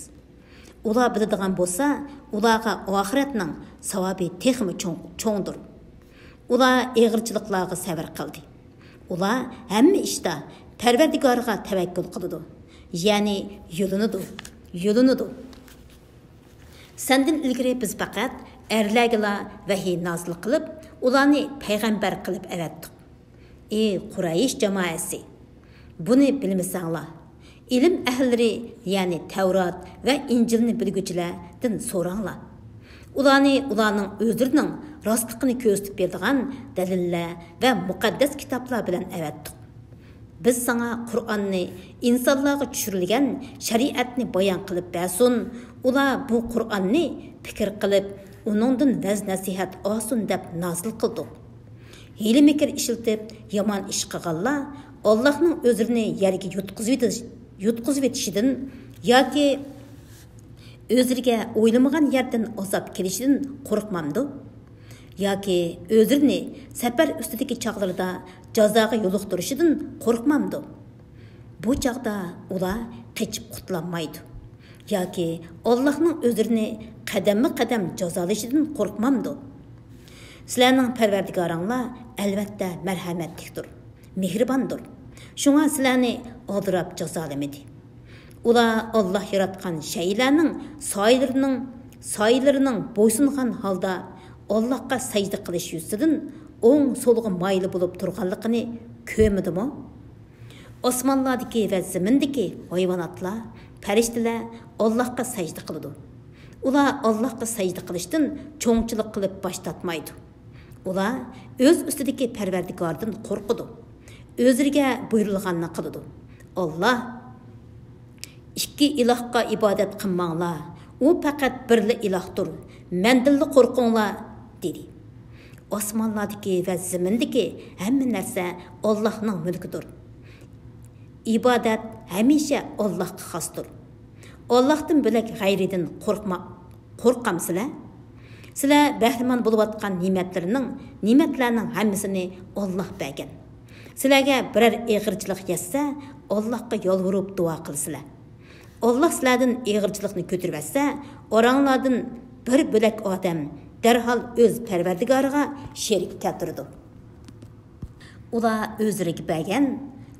ئۇلار بىلىدىغان بولسا، ئۇلارغا ئاخىرەتنىڭ ساۋابى تېخىمۇ چوڭ، چوڭدۇر. ئۇلار ئېغىرچىلىقلارغا سەۋر قىلدى. ئۇلار ھەممە ئىشتا پەرۋەردىگارىغا تەۋەككۈل قىلىدۇ، يەنى يۆلىنىدۇ، يۆلىنىدۇ. سەندىن ئىلگىرى بىز پەقەت ئەرلەرگىلا ۋەھىي نازىل قىلىپ، ئۇلارنى پەيغەمبەر قىلىپ ئەۋەتتۇق. ئى قۇرەيش جامائەسى! بۇنى بىلمىسەڭلار، ئىلىم ئەھلىلىرى، يەنى تەۋرات ۋە ئىنجىلنى بىلگۈچىلەردىن سوراڭلار. ئۇلارنى ئۇلارنىڭ ئۆزلىرىنىڭ راستلىقىنى كۆرسىتىپ بېرىدىغان دەلىللەر ۋە مۇقەددەس كىتابلار بىلەن ئەۋەتتۇق. بىز ساڭا قۇرئاننى، ئىنسانلارغا چۈشۈرۈلگەن شەرىئەتنى بايان قىلىپ بەرسۇن، ئۇلار بۇ قۇرئاننى پىكىر قىلىپ، ئۇنىڭدىن ۋەز-نەسىھەت ئالسۇن دەپ نازىل قىلدۇق. ھىيلە-مىكىر ئىشلىتىپ يامان ئىش قىلغانلار ئاللاھنىڭ ئۆزلىرىنى يەرگە يۇتقۇزۇۋېتىش، يۇتقۇزۇۋېتىشىدىن ياكى ئۆزلىرىگە ئويلىمىغان يەردىن ئازاب كېلىشىدىن قورقمامدۇ؟ ياكى ئۆزلىرىنى سەپەر ئۈستىدىكى چاغلىرىدا جازاغا يولۇقتۇرۇشىدىن قورقمامدۇ؟ بۇ چاغدا ئۇلار قېچىپ قۇتۇلالمايدۇ. ياكى ئاللاھنىڭ ئۆزلىرىنى قەدەممۇ قەدەم جازالىشىدىن قورقمامدۇ؟ سىلەرنىڭ پەرۋەردىگارىڭلار ئەلۋەتتە مەرھەمەتلىكتۇر، مېھرىباندۇر. شۇڭا سىلەرنى ئالدىراپ جازالىمىدى. ئۇلار ئاللاھ ياراتقان شەيئىلەرنىڭ سايىلىرىنىڭ، سايىلىرىنىڭ بويسۇنغان ھالدا ئاللاھقا سەجدە قىلىش يۈزىسىدىن ئوڭ-سولغا مايىل بولۇپ تۇرغانلىقىنى كۆرمىدىمۇ؟ ئاسمانلاردىكى ۋە زېمىندىكى ھايۋاناتلار، پەرىشتىلەر ئاللاھقا سەجدە قىلىدۇ. ئۇلار ئاللاھقا سەجدە قىلىشتىن چوڭچىلىق قىلىپ باش تارتمايدۇ. ئۇلار ئۆز ئۈستىدىكى پەرۋەردىگاردىن قورقىدۇ. ئۆزلىرىگە بۇيرۇلغاننى قىلىدۇ. ئاللاھ، «ئىككى ئىلاھقا ئىبادەت قىلماڭلار، ئۇ پەقەت بىرلا ئىلاھتۇر، مەندىنلا قورقۇڭلار» دېدى. ئاسمانلاردىكى ۋە زېمىندىكى ھەممە نەرسە ئاللاھنىڭ مۈلكىدۇر. ئىبادەت ھەمىشە ئاللاھقا خاستۇر. ئاللاھتىن بۆلەك غەيرىدىن قورقما-، قورقامسىلەر؟ سىلەر بەھرىمەن بولۇۋاتقان نېمەتلىرىنىڭ، نېمەتلەرنىڭ ھەممىسىنى ئاللاھ بەرگەن. سىلەرگە بىرەر ئېغىرچىلىق يەتسە، ئاللاھقا يالۋۇرۇپ دۇئا قىلىسىلەر. ئاللاھ سىلەردىن ئېغىرچىلىقنى كۆتۈرۈۋەتسە، ئاراڭلاردىن بىر بۆلەك ئادەم دەرھال ئۆز پەرۋەردىگارىغا شېرىك كەلتۈرىدۇ. ئۇلار ئۆزلىرىگە بەرگەن،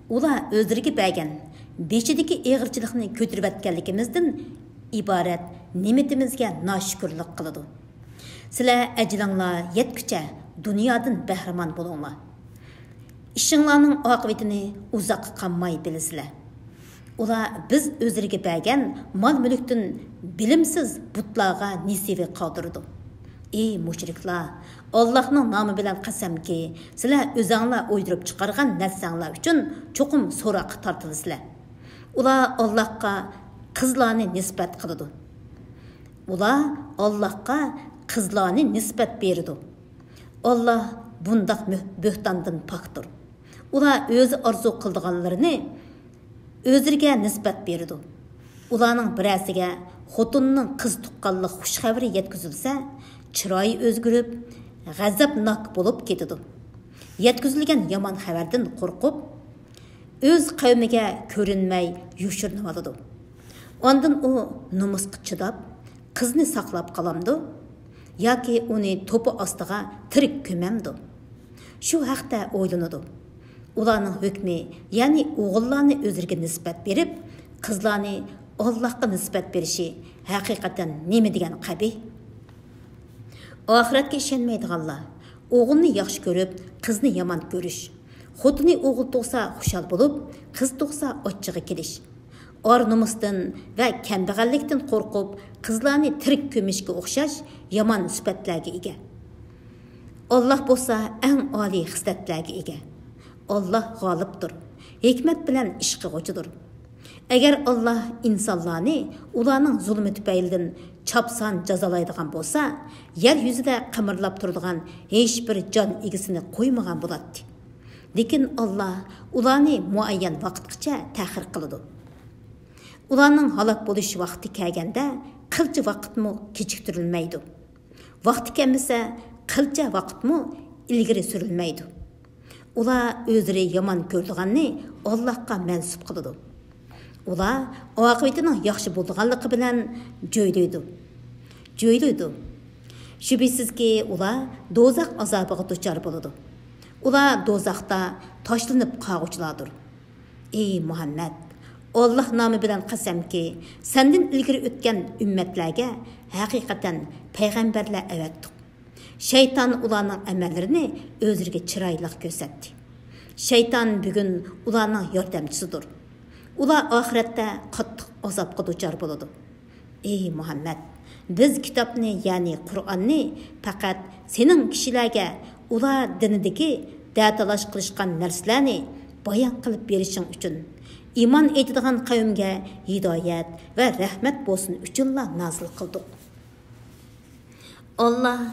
ئۇلار ئۆزلىرىگە بەرگەن، بېشىدىكى ئېغىرچىلىقنى كۆتۈرۈۋەتكەنلىكىمىزدىن ئىبارەت نېمىتىمىزگە ناشۈكۈرلۈك قىلىدۇ. سىلەر ئەجىلىڭلار يەتكۈچە دۇنيادىن بەھرىمەن بولۇڭلار. ئىشىڭلارنىڭ ئاقىۋىتىنى ئۇزاققا قالماي بىلىسىلەر. ئۇلار بىز ئۆزلىرىگە بەرگەن مال-مۈلۈكتىن بىلىمسىز بۇتلارغا نېسىۋە قالدۇرىدۇ. ئى مۇشرىكلار! ئاللاھنىڭ نامى بىلەن قەسەمكى، سىلەر ئۆزەڭلار ئويدۇرۇپ چىقارغان نەرسەڭلار ئۈچۈن چوقۇم سوراققا تارتىلىسىلەر. ئۇلار ئاللاھقا قىزلارنى نىسبەت قىلىدۇ. ئۇلار ئاللاھقا قىزلارنى نىسبەت بېرىدۇ. ئاللاھ بۇنداق مۆھ-، بۆھتاندىن پاكتۇر. ئۇلار ئۆزى ئارزۇ قىلىدىغانلىرىنى ئۆزلىرىگە نىسبەت بېرىدۇ. ئۇلارنىڭ بىرەرسىگە خوتۇنىنىڭ قىز تۇغقانلىق خۇش خەۋىرى يەتكۈزۈلسە، چىرايى ئۆزگىرىپ، غەزەپناك بولۇپ كېتىدۇ. يەتكۈزۈلگەن يامان خەۋەردىن قورقۇپ، ئۆز قەۋمىگە كۆرۈنمەي يوشۇرۇنۇۋالىدۇ. ئاندىن ئۇ نومۇسقا چىداپ، قىزنى ساقلاپ قالامدۇ؟ ياكى ئۇنى توپا ئاستىغا تىرىك كۆمەمدۇ؟ شۇ ھەقتە ئويلىنىدۇ. ئۇلارنىڭ ھۆكمى، يەنى ئوغۇللارنى ئۆزلىرىگە نىسبەت بېرىپ، قىزلارنى ئاللاھقا نىسبەت بېرىشى ھەقىقەتەن نېمە دېگەن قەبىھ! ئاخىرەتكە ئىشەنمەيدىغانلار، ئوغۇلنى ياخشى كۆرۈپ، قىزنى يامان كۆرۈش، خوتۇنى ئوغۇل تۇغسا خۇشال بولۇپ، قىز تۇغسا ئاچچىقى كېلىش، ئار-نومۇستىن ۋە كەمبەغەللىكتىن قورقۇپ، قىزلارنى تىرىك كۆمۈشكە ئوخشاش يامان سۈپەتلەرگە ئىگە. ئاللاھ بولسا ئەڭ ئالىي خىسلەتلەرگە ئىگە. ئاللاھ غالىبتۇر، ھېكمەت بىلەن ئىش قىلغۇچىدۇر. ئەگەر ئاللاھ ئىنسانلارنى ئۇلارنىڭ زۇلمى تۈپەيلىدىن چاپسان جازالايدىغان بولسا، يەر يۈزىدە قىمىرلاپ تۇرىدىغان ھېچبىر جان ئىگىسىنى قويمىغان بولاتتى. لېكىن ئاللاھ ئۇلارنى مۇئەييەن ۋاقىتقىچە تەخىر قىلىدۇ. ئۇلارنىڭ ھالاك بولۇش ۋاقتى كەلگەندە، قىلچە ۋاقىتمۇ كېچىكتۈرۈلمەيدۇ. ۋاقتى كەلمىسە، قىلچە ۋاقىتمۇ ئىلگىرى سۈرۈلمەيدۇ. ئۇلار ئۆزلىرى يامان كۆرىدىغاننى ئاللاھقا مەنسۇپ قىلىدۇ. ئۇلار ئاقىۋىتىنىڭ ياخشى بولىدىغانلىقى بىلەن جۆيلۈيدۇ. جۆيلۈيدۇ. شۈبھىسىزكى، ئۇلار دوزاخ ئازابىغا دۇچار بولىدۇ. ئۇلار دوزاختا تاشلىنىپ قالغۇچىلاردۇر. ئەي مۇھەممەد، ئاللاھ نامى بىلەن قەسەمكى، سەندىن ئىلگىرى ئۆتكەن ئۈممەتلەرگە ھەقىقەتەن پەيغەمبەرلەر ئەۋەتتۇق. شەيتان ئۇلارنىڭ ئەمەللىرىنى ئۆزلىرىگە چىرايلىق كۆرسەتتى. شەيتان بۈگۈن ئۇلارنىڭ ياردەمچىسىدۇر. ئۇلار ئاخىرەتتە قاتتىق ئازابقا دۇچار بولىدۇ. ئەي مۇھەممەد، بىز كىتابنى، يەنى قۇرئاننى پەقەت سېنىڭ كىشىلەرگە ئۇلار دىنىدىكى دەتالاش قىلىشقان نەرسىلەرنى بايان قىلىپ بېرىشىڭ ئۈچۈن، ئىمان ئېيتىدىغان قەۋمگە ھىدايەت ۋە رەھمەت بولسۇن ئۈچۈنلا نازىل قىلدۇق. ئاللاھ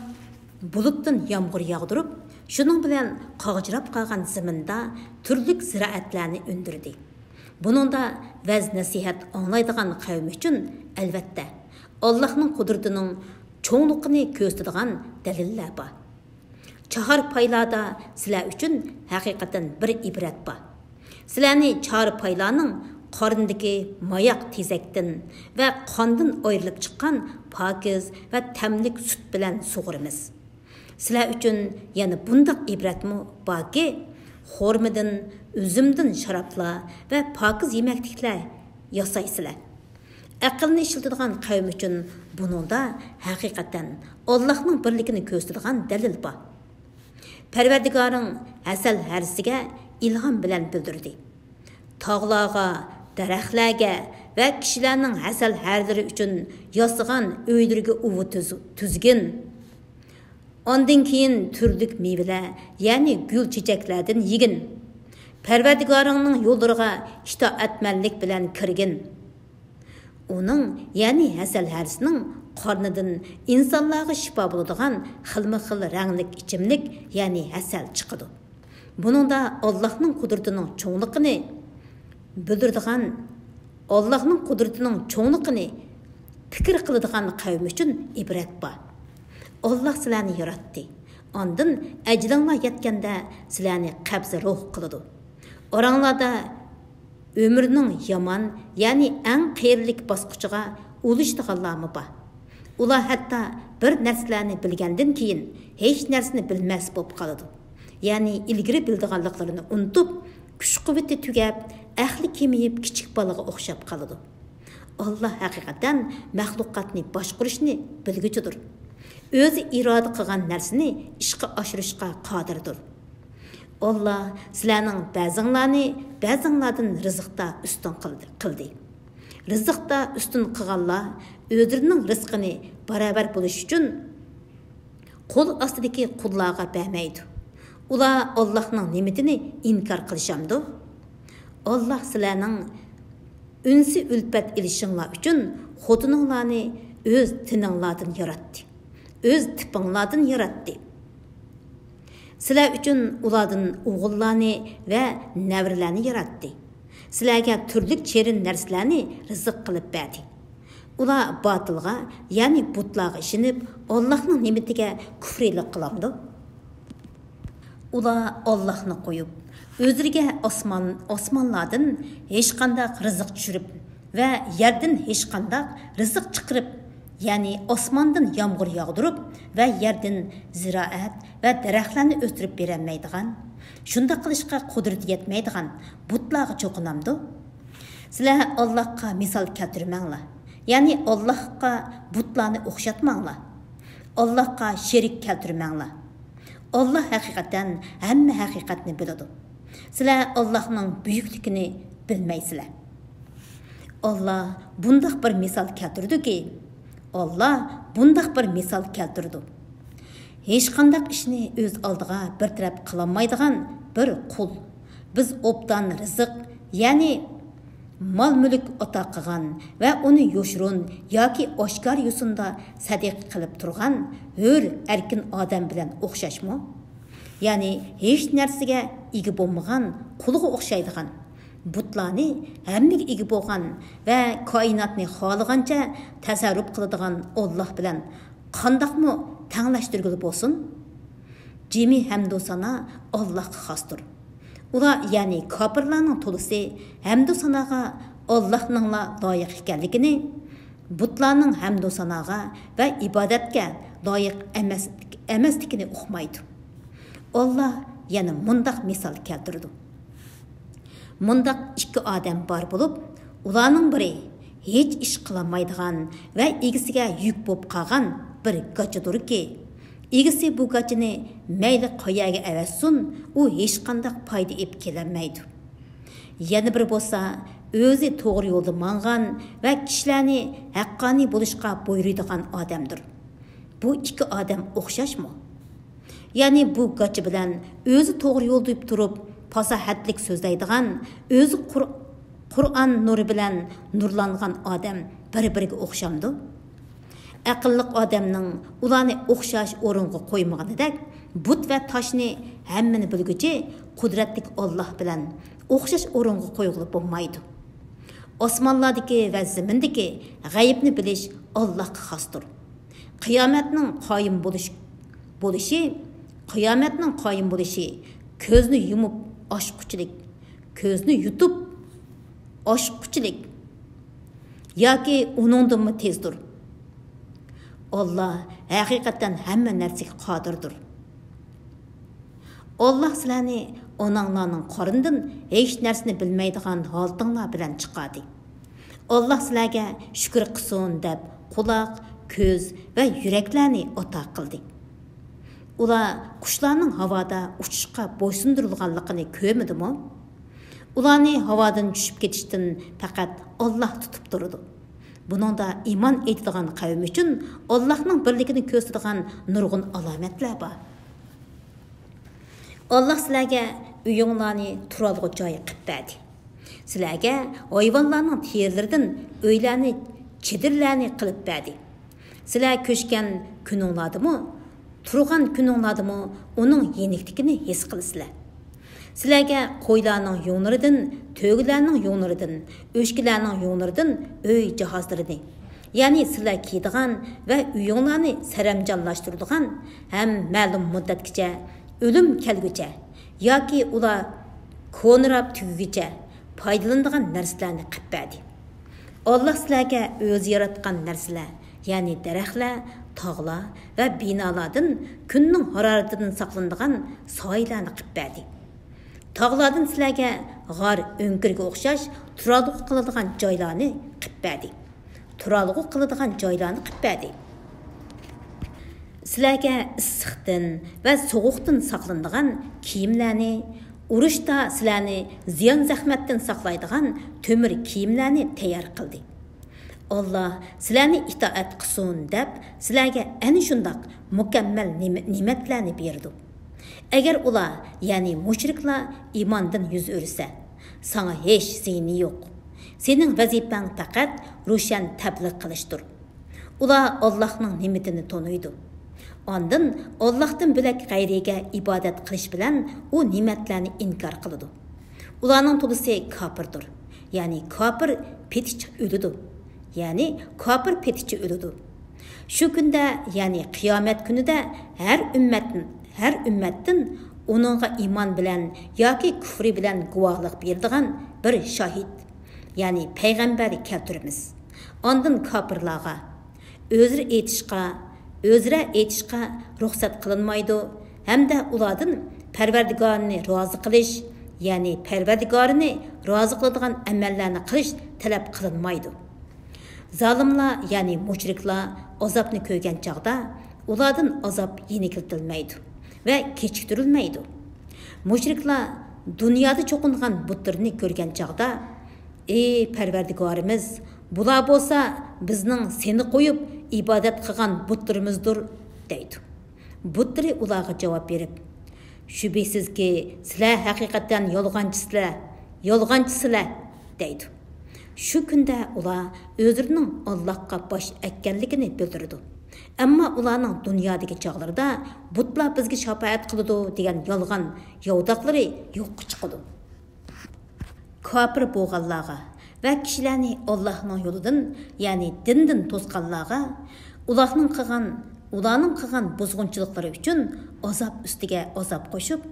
بۇلۇتتىن يامغۇر ياغدۇرۇپ، شۇنىڭ بىلەن قاغجىراپ قالغان زېمىندا تۈرلۈك زىرائەتلەرنى ئۈندۈردى. بۇنىڭدا ۋەز-نەسىھەت ئاڭلايدىغان قەۋم ئۈچۈن، ئەلۋەتتە، ئاللاھنىڭ قۇدرىتىنىڭ چوڭلۇقىنى كۆرسىتىدىغان دەلىللەر بار. چاھار پايلاردا سىلەر ئۈچۈن ھەقىقەتەن بىر ئىبرەت بار. سىلەرنى چاھار پايلارنىڭ قارنىدىكى ماياق تېزەكتىن ۋە قاندىن ئايرىلىپ چىققان پاكىز ۋە تەملىك سۈت بىلەن سۇغۇرىمىز. سىلەر ئۈچۈن يەنە بۇنداق ئىبرەتمۇ باركى، خورمىدىن، ئۈزۈمدىن شارابلار ۋە پاكىز يېمەكلىكلەر ياسايسىلەر. ئەقىلنى ئىشلىتىدىغان قەۋم ئۈچۈن بۇنىڭدا ھەقىقەتەن ئاللاھنىڭ بىرلىكىنى كۆرسىتىدىغان دەلىل بار. پەرۋەردىگارىڭ ھەسەل ھەرىسىگە ئىلھام بىلەن بىلدۈردى. تاغلارغا، دەرەخلەرگە ۋە كىشىلەرنىڭ ھەسەل ھەرىلىرى ئۈچۈن ياسىغان ئۆيلىرىگە ئۇۋا تۈز-، تۈزگىن. ئاندىن كېيىن تۈرلۈك مېۋىلەر، يەنى گۈل چېچەكلەردىن يېگىن. پەرۋەردىگارىڭنىڭ يوللىرىغا ئىتائەتمەنلىك بىلەن كىرگىن. ئۇنىڭ، يەنى ھەسەل ھەرىسىنىڭ قارنىدىن ئىنسانلارغا شىپا بولىدىغان خىلمۇ خىل رەڭلىك ئىچىملىك، يەنى ھەسەل چىقىدۇ. بۇنىڭدا ئاللاھنىڭ قۇدرىتىنىڭ چوڭلۇقىنى بىلدۈرىدىغان، ئاللاھنىڭ قۇدرىتىنىڭ چوڭلۇقىنى پىكىر قىلىدىغان قەۋم ئۈچۈن ئىبرەت بار. ئاللاھ سىلەرنى ياراتتى. ئاندىن ئەجىلىڭلار يەتكەندە سىلەرنى قەبزى روھ قىلىدۇ. ئاراڭلاردا ئۆمۈرنىڭ يامان، يەنى ئەڭ قەيرىلىك باسقۇچىغا ئۇلىشىدىغانلارمۇ بار. ئۇلار ھەتتا بىر نەرسىلەرنى بىلگەندىن كېيىن ھېچ نەرسىنى بىلمەس بولۇپ قالىدۇ. يەنى ئىلگىرى بىلىدىغانلىقلىرىنى ئۇنتۇپ، كۈچ-قۇۋۋىتى تۈگەپ، ئەقلى كېمىيىپ، كىچىك بالىغا ئوخشاپ قالىدۇ. ئاللاھ ھەقىقەتەن مەخلۇقاتنى باشقۇرۇشنى بىلگۈچىدۇر. ئۆزى ئىرادە قىلغان نەرسىنى ئىشقا ئاشۇرۇشقا قادىردۇر. ئاللاھ سىلەرنىڭ بەزىڭلارنى بەزىڭلاردىن رىزىقتا ئۈستۈن قىلدى، قىلدى. رىزىقتا ئۈستۈن قىلغانلار ئۆزلىرىنىڭ رىزقىنى باراۋەر بولۇش ئۈچۈن قول ئاستىدىكى قۇللارغا بەرمەيدۇ. ئۇلار ئاللاھنىڭ نېمىتىنى ئىنكار قىلىشامدۇ؟ ئاللاھ سىلەرنىڭ ئۈنسى-ئۈلپەت ئېلىشىڭلار ئۈچۈن خوتۇنۇڭلارنى ئۆز تېنىڭلاردىن ياراتتى. ئۆز تىپىڭلاردىن ياراتتى. سىلەر ئۈچۈن ئۇلاردىن ئوغۇللارنى ۋە نەۋرىلەرنى ياراتتى. سىلەرگە تۈرلۈك چېرىن نەرسىلەرنى رىزىق قىلىپ بەردى. ئۇلار باتىلغا، يەنى بۇتلارغا ئىشىنىپ، ئاللاھنىڭ نېمىتىگە كۇفرىيلىق قىلامدۇ؟ ئۇلار ئاللاھنى قويۇپ، ئۆزلىرىگە ئاسمان، ئاسمانلاردىن ھېچقانداق رىزىق چۈشۈرۈپ ۋە يەردىن ھېچقانداق رىزىق چىقىرىپ يەنى ئاسماندىن يامغۇر ياغدۇرۇپ ۋە يەردىن زىرائەت ۋە دەرەخلەرنى ئۆستۈرۈپ بېرەلمەيدىغان، شۇنداق قىلىشقا قۇدرىتى يەتمەيدىغان بۇتلارغا چوقۇنامدۇ؟ سىلەر ئاللاھقا مىسال كەلتۈرمەڭلار، يەنى ئاللاھقا بۇتلارنى ئوخشاتماڭلار، ئاللاھقا شېرىك كەلتۈرمەڭلار. ئاللاھ ھەقىقەتەن ھەممە ھەقىقەتنى بىلىدۇ. سىلەر ئاللاھنىڭ بۈيۈكلۈكىنى بىلمەيسىلەر. ئاللاھ بۇنداق بىر مىسال كەلتۈرىدۇكى، ئاللاھ بۇنداق بىر مىسال كەلتۈرىدۇ. ھېچقانداق ئىشنى ئۆز ئالدىغا بىر تەرەپ قىلالمايدىغان بىر قۇل. بىز ئوبدان رىزىق، يەنى مال-مۈلۈك ئاتا قىلغان ۋە ئۇنى يوشۇرۇن ياكى ئاشكارا يوسۇندا سەدىقە قىلىپ تۇرغان ھۆر ئەركىن ئادەم بىلەن ئوخشاشمۇ؟ يەنى ھېچ نەرسىگە ئىگە بولمىغان قۇلغا ئوخشايدىغان، بۇتلارنى ھەممىگە ئىگە بولغان ۋە كائىناتنى خالىغانچە تەسەررۇپ قىلىدىغان ئاللاھ بىلەن قانداقمۇ تەڭلەشتۈرگىلى بولسۇن؟ جىمى ھەمدۇ سانا ئاللاھقا خاستۇر. ئۇلار، يەنى كاپىرلارنىڭ تولىسى ھەمدۇ ساناغا ئاللاھنىڭلا لايىق ئىكەنلىكىنى، بۇتلارنىڭ ھەمدۇ ساناغا ۋە ئىبادەتكە لايىق ئەمەس، ئەمەسلىكىنى ئۇقمايدۇ. ئاللاھ يەنە مۇنداق مىسال كەلتۈرىدۇ. مۇنداق ئىككى ئادەم بار بولۇپ، ئۇلارنىڭ بىرى ھېچ ئىش قىلالمايدىغان ۋە ئىگىسىگە يۈك بولۇپ قالغان بىر گاچىدۇركى، ئىگىسى بۇ گاچىنى مەيلى قەيەرگە ئەۋەتسۇن، ئۇ ھېچقانداق پايدا ئېلىپ كېلەلمەيدۇ. يەنە بىرى بولسا ئۆزى توغرا يولدا ماڭغان ۋە كىشىلەرنى ھەققانىي بولۇشقا بۇيرۇيدىغان ئادەمدۇر. بۇ ئىككى ئادەم ئوخشاشمۇ؟ يەنى بۇ گاچا بىلەن ئۆزى توغرا يولدا تۇرۇپ، پاساھەتلىك سۆزلەيدىغان، ئۆزى قۇر-، قۇرئان نۇرى بىلەن نۇرلانغان ئادەم بىر-بىرىگە ئوخشامدۇ؟ ئەقىللىق ئادەمنىڭ ئۇلارنى ئوخشاش ئورۇنغا قويمىغىنىدەك، بۇت ۋە تاشنى ھەممىنى بىلگۈچى قۇدرەتلىك ئاللاھ بىلەن ئوخشاش ئورۇنغا قويغىلى بولمايدۇ. ئاسمانلاردىكى ۋە زېمىندىكى غەيىبنى بىلىش ئاللاھقا خاستۇر. قىيامەتنىڭ قايىم بولۇش، بولۇشى، قىيامەتنىڭ قايىم بولۇشى كۆزنى يۇمۇپ ئاچقۇچىلىك، كۆزنى يۇتۇپ ئاچقۇچىلىك ياكى ئۇنىڭدىنمۇ تېزدۇر. ئاللاھ ھەقىقەتەن ھەممە نەرسىگە قادىردۇر. ئاللاھ سىلەرنى ئاناڭلارنىڭ قارنىدىن ھېچ نەرسىنى بىلمەيدىغان ھالىتىڭلار بىلەن چىقاردى. ئاللاھ سىلەرگە شۈكۈر قىلسۇن دەپ قۇلاق، كۆز ۋە يۈرەكلەرنى ئاتا قىلدى. ئۇلار قۇشلارنىڭ ھاۋادا ئۇچۇشقا بويسۇندۇرۇلغانلىقىنى كۆرمىدىمۇ؟ ئۇلارنى ھاۋادىن چۈشۈپ كېتىشتىن پەقەت ئاللاھ تۇتۇپ تۇرىدۇ. بۇنىڭدا ئىمان ئېيتىدىغان قەۋم ئۈچۈن ئاللاھنىڭ بىرلىكىنى كۆرسىتىدىغان نۇرغۇن ئالامەتلەر بار. ئاللاھ سىلەرگە ئۆيۈڭلارنى تۇرالغۇ جاي قىلىپ بەردى. سىلەرگە ھايۋانلارنىڭ تېرىلىرىدىن ئۆيلەرنى، چېدىرلارنى قىلىپ بەردى. سىلەر كۆچكەن كۈنۈڭلاردىمۇ، تۇرغان كۈنۈڭلاردىمۇ ئۇنىڭ يېنىكلىكىنى ھېس قىلىسىلەر. سىلەرگە قويلارنىڭ يۇڭلىرىدىن، تۆگىلەرنىڭ يۇڭلىرىدىن، ئۆچكىلەرنىڭ يۇڭلىرىدىن ئۆي جاھازلىرىنى، يەنى سىلەر كىيىدىغان ۋە ئۆيۈڭلارنى سەرەمجانلاشتۇرىدىغان ھەم مەلۇم مۇددەتكىچە، ئۆلۈم كەلگۈچە ياكى ئۇلار كونىراپ تۈگىگۈچە پايدىلىنىدىغان نەرسىلەرنى قىلىپ بەردى. ئاللاھ سىلەرگە ئۆزى ياراتقان نەرسىلەر، يەنى دەرەخلەر، تاغلار ۋە بىنالاردىن كۈننىڭ ھارارىتىدىن ساقلىنىدىغان سايىلەرنى قىلىپ بەردى. تاغلاردىن سىلەرگە غار، ئۆڭكۈرگە ئوخشاش تۇرالغۇ قىلىدىغان جايلارنى قىلىپ بەردى. تۇرالغۇ قىلىدىغان جايلارنى قىلىپ بەردى. سىلەرگە ئىسسىقتىن ۋە سوغۇقتىن ساقلىنىدىغان كىيىملەرنى، ئۇرۇشتا سىلەرنى زىيان-زەخمەتتىن ساقلايدىغان تۆمۈر كىيىملەرنى تەييار قىلدى. ئاللاھ سىلەرنى ئىتائەت قىلسۇن دەپ سىلەرگە ئەنە شۇنداق مۇكەممەل نېمە-، نېمەتلەرنى بېرىدۇ. ئەگەر ئۇلار، يەنى مۇشرىكلار ئىماندىن يۈز ئۆرۈسە، ساڭا ھېچ زىيىنى يوق. سېنىڭ ۋەزىپەڭ پەقەت روشەن تەبلىغ قىلىشتۇر. ئۇلار ئاللاھنىڭ نېمىتىنى تونۇيدۇ. ئاندىن ئاللاھتىن بۆلەك غەيرىگە ئىبادەت قىلىش بىلەن ئۇ نېمەتلەرنى ئىنكار قىلىدۇ. ئۇلارنىڭ تولىسى كاپىردۇر. يەنى كاپىر پېتىچە ئۆلىدۇ. يەنى كاپىر پېتىچە ئۆلىدۇ. شۇ كۈندە، يەنى قىيامەت كۈنىدە ھەر ئۈممەت، ھەر ئۈممەتتىن ئۇنىڭغا ئىمان بىلەن ياكى كۇفرى بىلەن گۇۋاھلىق بېرىدىغان بىر شاھىت، يەنى پەيغەمبەر كەلتۈرىمىز. ئاندىن كاپىرلارغا، ئۆزرە ئېيتىشقا، ئۆزرە ئېيتىشقا رۇخسەت قىلىنمايدۇ ھەمدە ئۇلاردىن پەرۋەردىگارىنى رازى قىلىش، يەنى پەرۋەردىگارىنى رازى قىلىدىغان ئەمەللەرنى قىلىش تەلەپ قىلىنمايدۇ. زالىملار، يەنى مۇشرىكلار ئازابنى كۆرگەن چاغدا ئۇلاردىن ئازاب يېنىكلىتىلمەيدۇ ۋە كېچىكتۈرۈلمەيدۇ. مۇشرىكلار دۇنيادا چوقۇنغان بۇتلىرىنى كۆرگەن چاغدا، ئى پەرۋەردىگارىمىز، بۇلار بولسا بىزنىڭ سېنى قويۇپ ئىبادەت قىلغان بۇتلىرىمىزدۇر، دەيدۇ. بۇتلىرى ئۇلارغا جاۋاب بېرىپ، شۈبھىسىزكى، سىلەر ھەقىقەتەن يالغانچىسىلەر، يالغانچىسىلەر، دەيدۇ. شۇ كۈندە ئۇلار ئۆزلىرىنىڭ ئاللاھقا باش ئەگكەنلىكىنى بىلدۈرىدۇ. ئەمما ئۇلارنىڭ دۇنيادىكى چاغلىرىدا بۇتلار بىزگە شاپائەت قىلىدۇ دېگەن يالغان ياۋىداقلىرى يوققا چىقىدۇ. كاپىر بولغانلارغا ۋە كىشىلەرنى ئاللاھنىڭ يولىدىن، يەنى دىندىن توسقانلارغا ئۇلارنىڭ قىلغان، ئۇلارنىڭ قىلغان بۇزغۇنچىلىقلىرى ئۈچۈن ئازاب ئۈستىگە ئازاب قوشۇپ،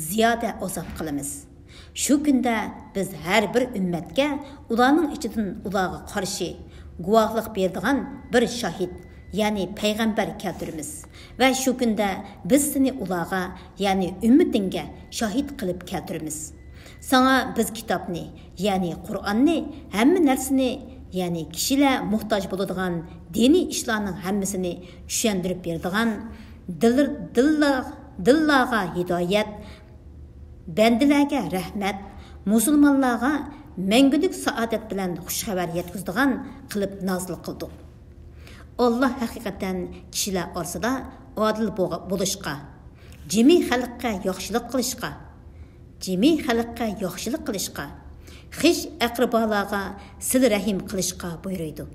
زىيادە ئازاب قىلىمىز. شۇ كۈندە بىز ھەر بىر ئۈممەتكە ئۇلارنىڭ ئىچىدىن ئۇلارغا قارشى گۇۋاھلىق بېرىدىغان بىر شاھىت، يەنى پەيغەمبەر كەلتۈرىمىز ۋە شۇ كۈندە بىز سېنى ئۇلارغا، يەنى ئۈممىتىڭگە شاھىت قىلىپ كەلتۈرىمىز. ساڭا بىز كىتابنى، يەنى قۇرئاننى، ھەممە نەرسىنى، يەنى كىشىلەر موھتاج بولىدىغان دىنىي ئىشلارنىڭ ھەممىسىنى چۈشەندۈرۈپ بېرىدىغان، دىل-، دىللا-، دىللارغا ھىدايەت، بەندىلەرگە رەھمەت، مۇسۇلمانلارغا مەڭگۈلۈك سائادەت بىلەن خۇش خەۋەر يەتكۈزىدىغان قىلىپ نازىل قىلدۇق. ئاللا ھەقىقەتەن كىشىلەر ئارىسىدا ئادىل بوغ-، بولۇشقا، جىمى خەلققە ياخشىلىق قىلىشقا، جىمى خەلققە ياخشىلىق قىلىشقا، خىش ئەقرىبالارغا سىلە رەھىم قىلىشقا بۇيرۇيدۇ.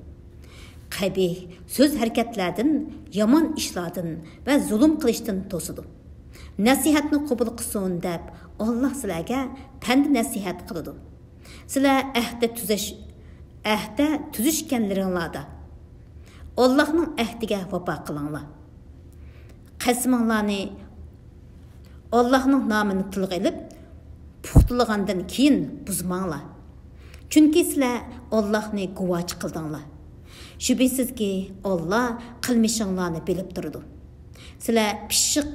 قەبىھ سۆز ھەرىكەتلەردىن، يامان ئىشلاردىن ۋە زۇلۇم قىلىشتىن توسىدۇ. نەسىھەتنى قوبۇل قىلسۇن دەپ، ئاللا سىلەرگە پەند نەسىھەت قىلىدۇ. سىلەر ئەھدە تۈزەش-، ئەھدە تۈزۈشكەنلىرىڭلاردا، ئاللاھنىڭ ئەھدىگە ۋاپا قىلىڭلار. قەسىمىڭلارنى ئاللاھنىڭ نامىنى تىلغا ئېلىپ، پۇختىلىغاندىن كېيىن بۇزماڭلار. چۈنكى سىلەر ئاللاھنى گۇۋاچى قىلدىڭلار. شۈبھىسىزكى، ئاللا قىلمىشىڭلارنى بىلىپ تۇرىدۇ. سىلەر پىششىق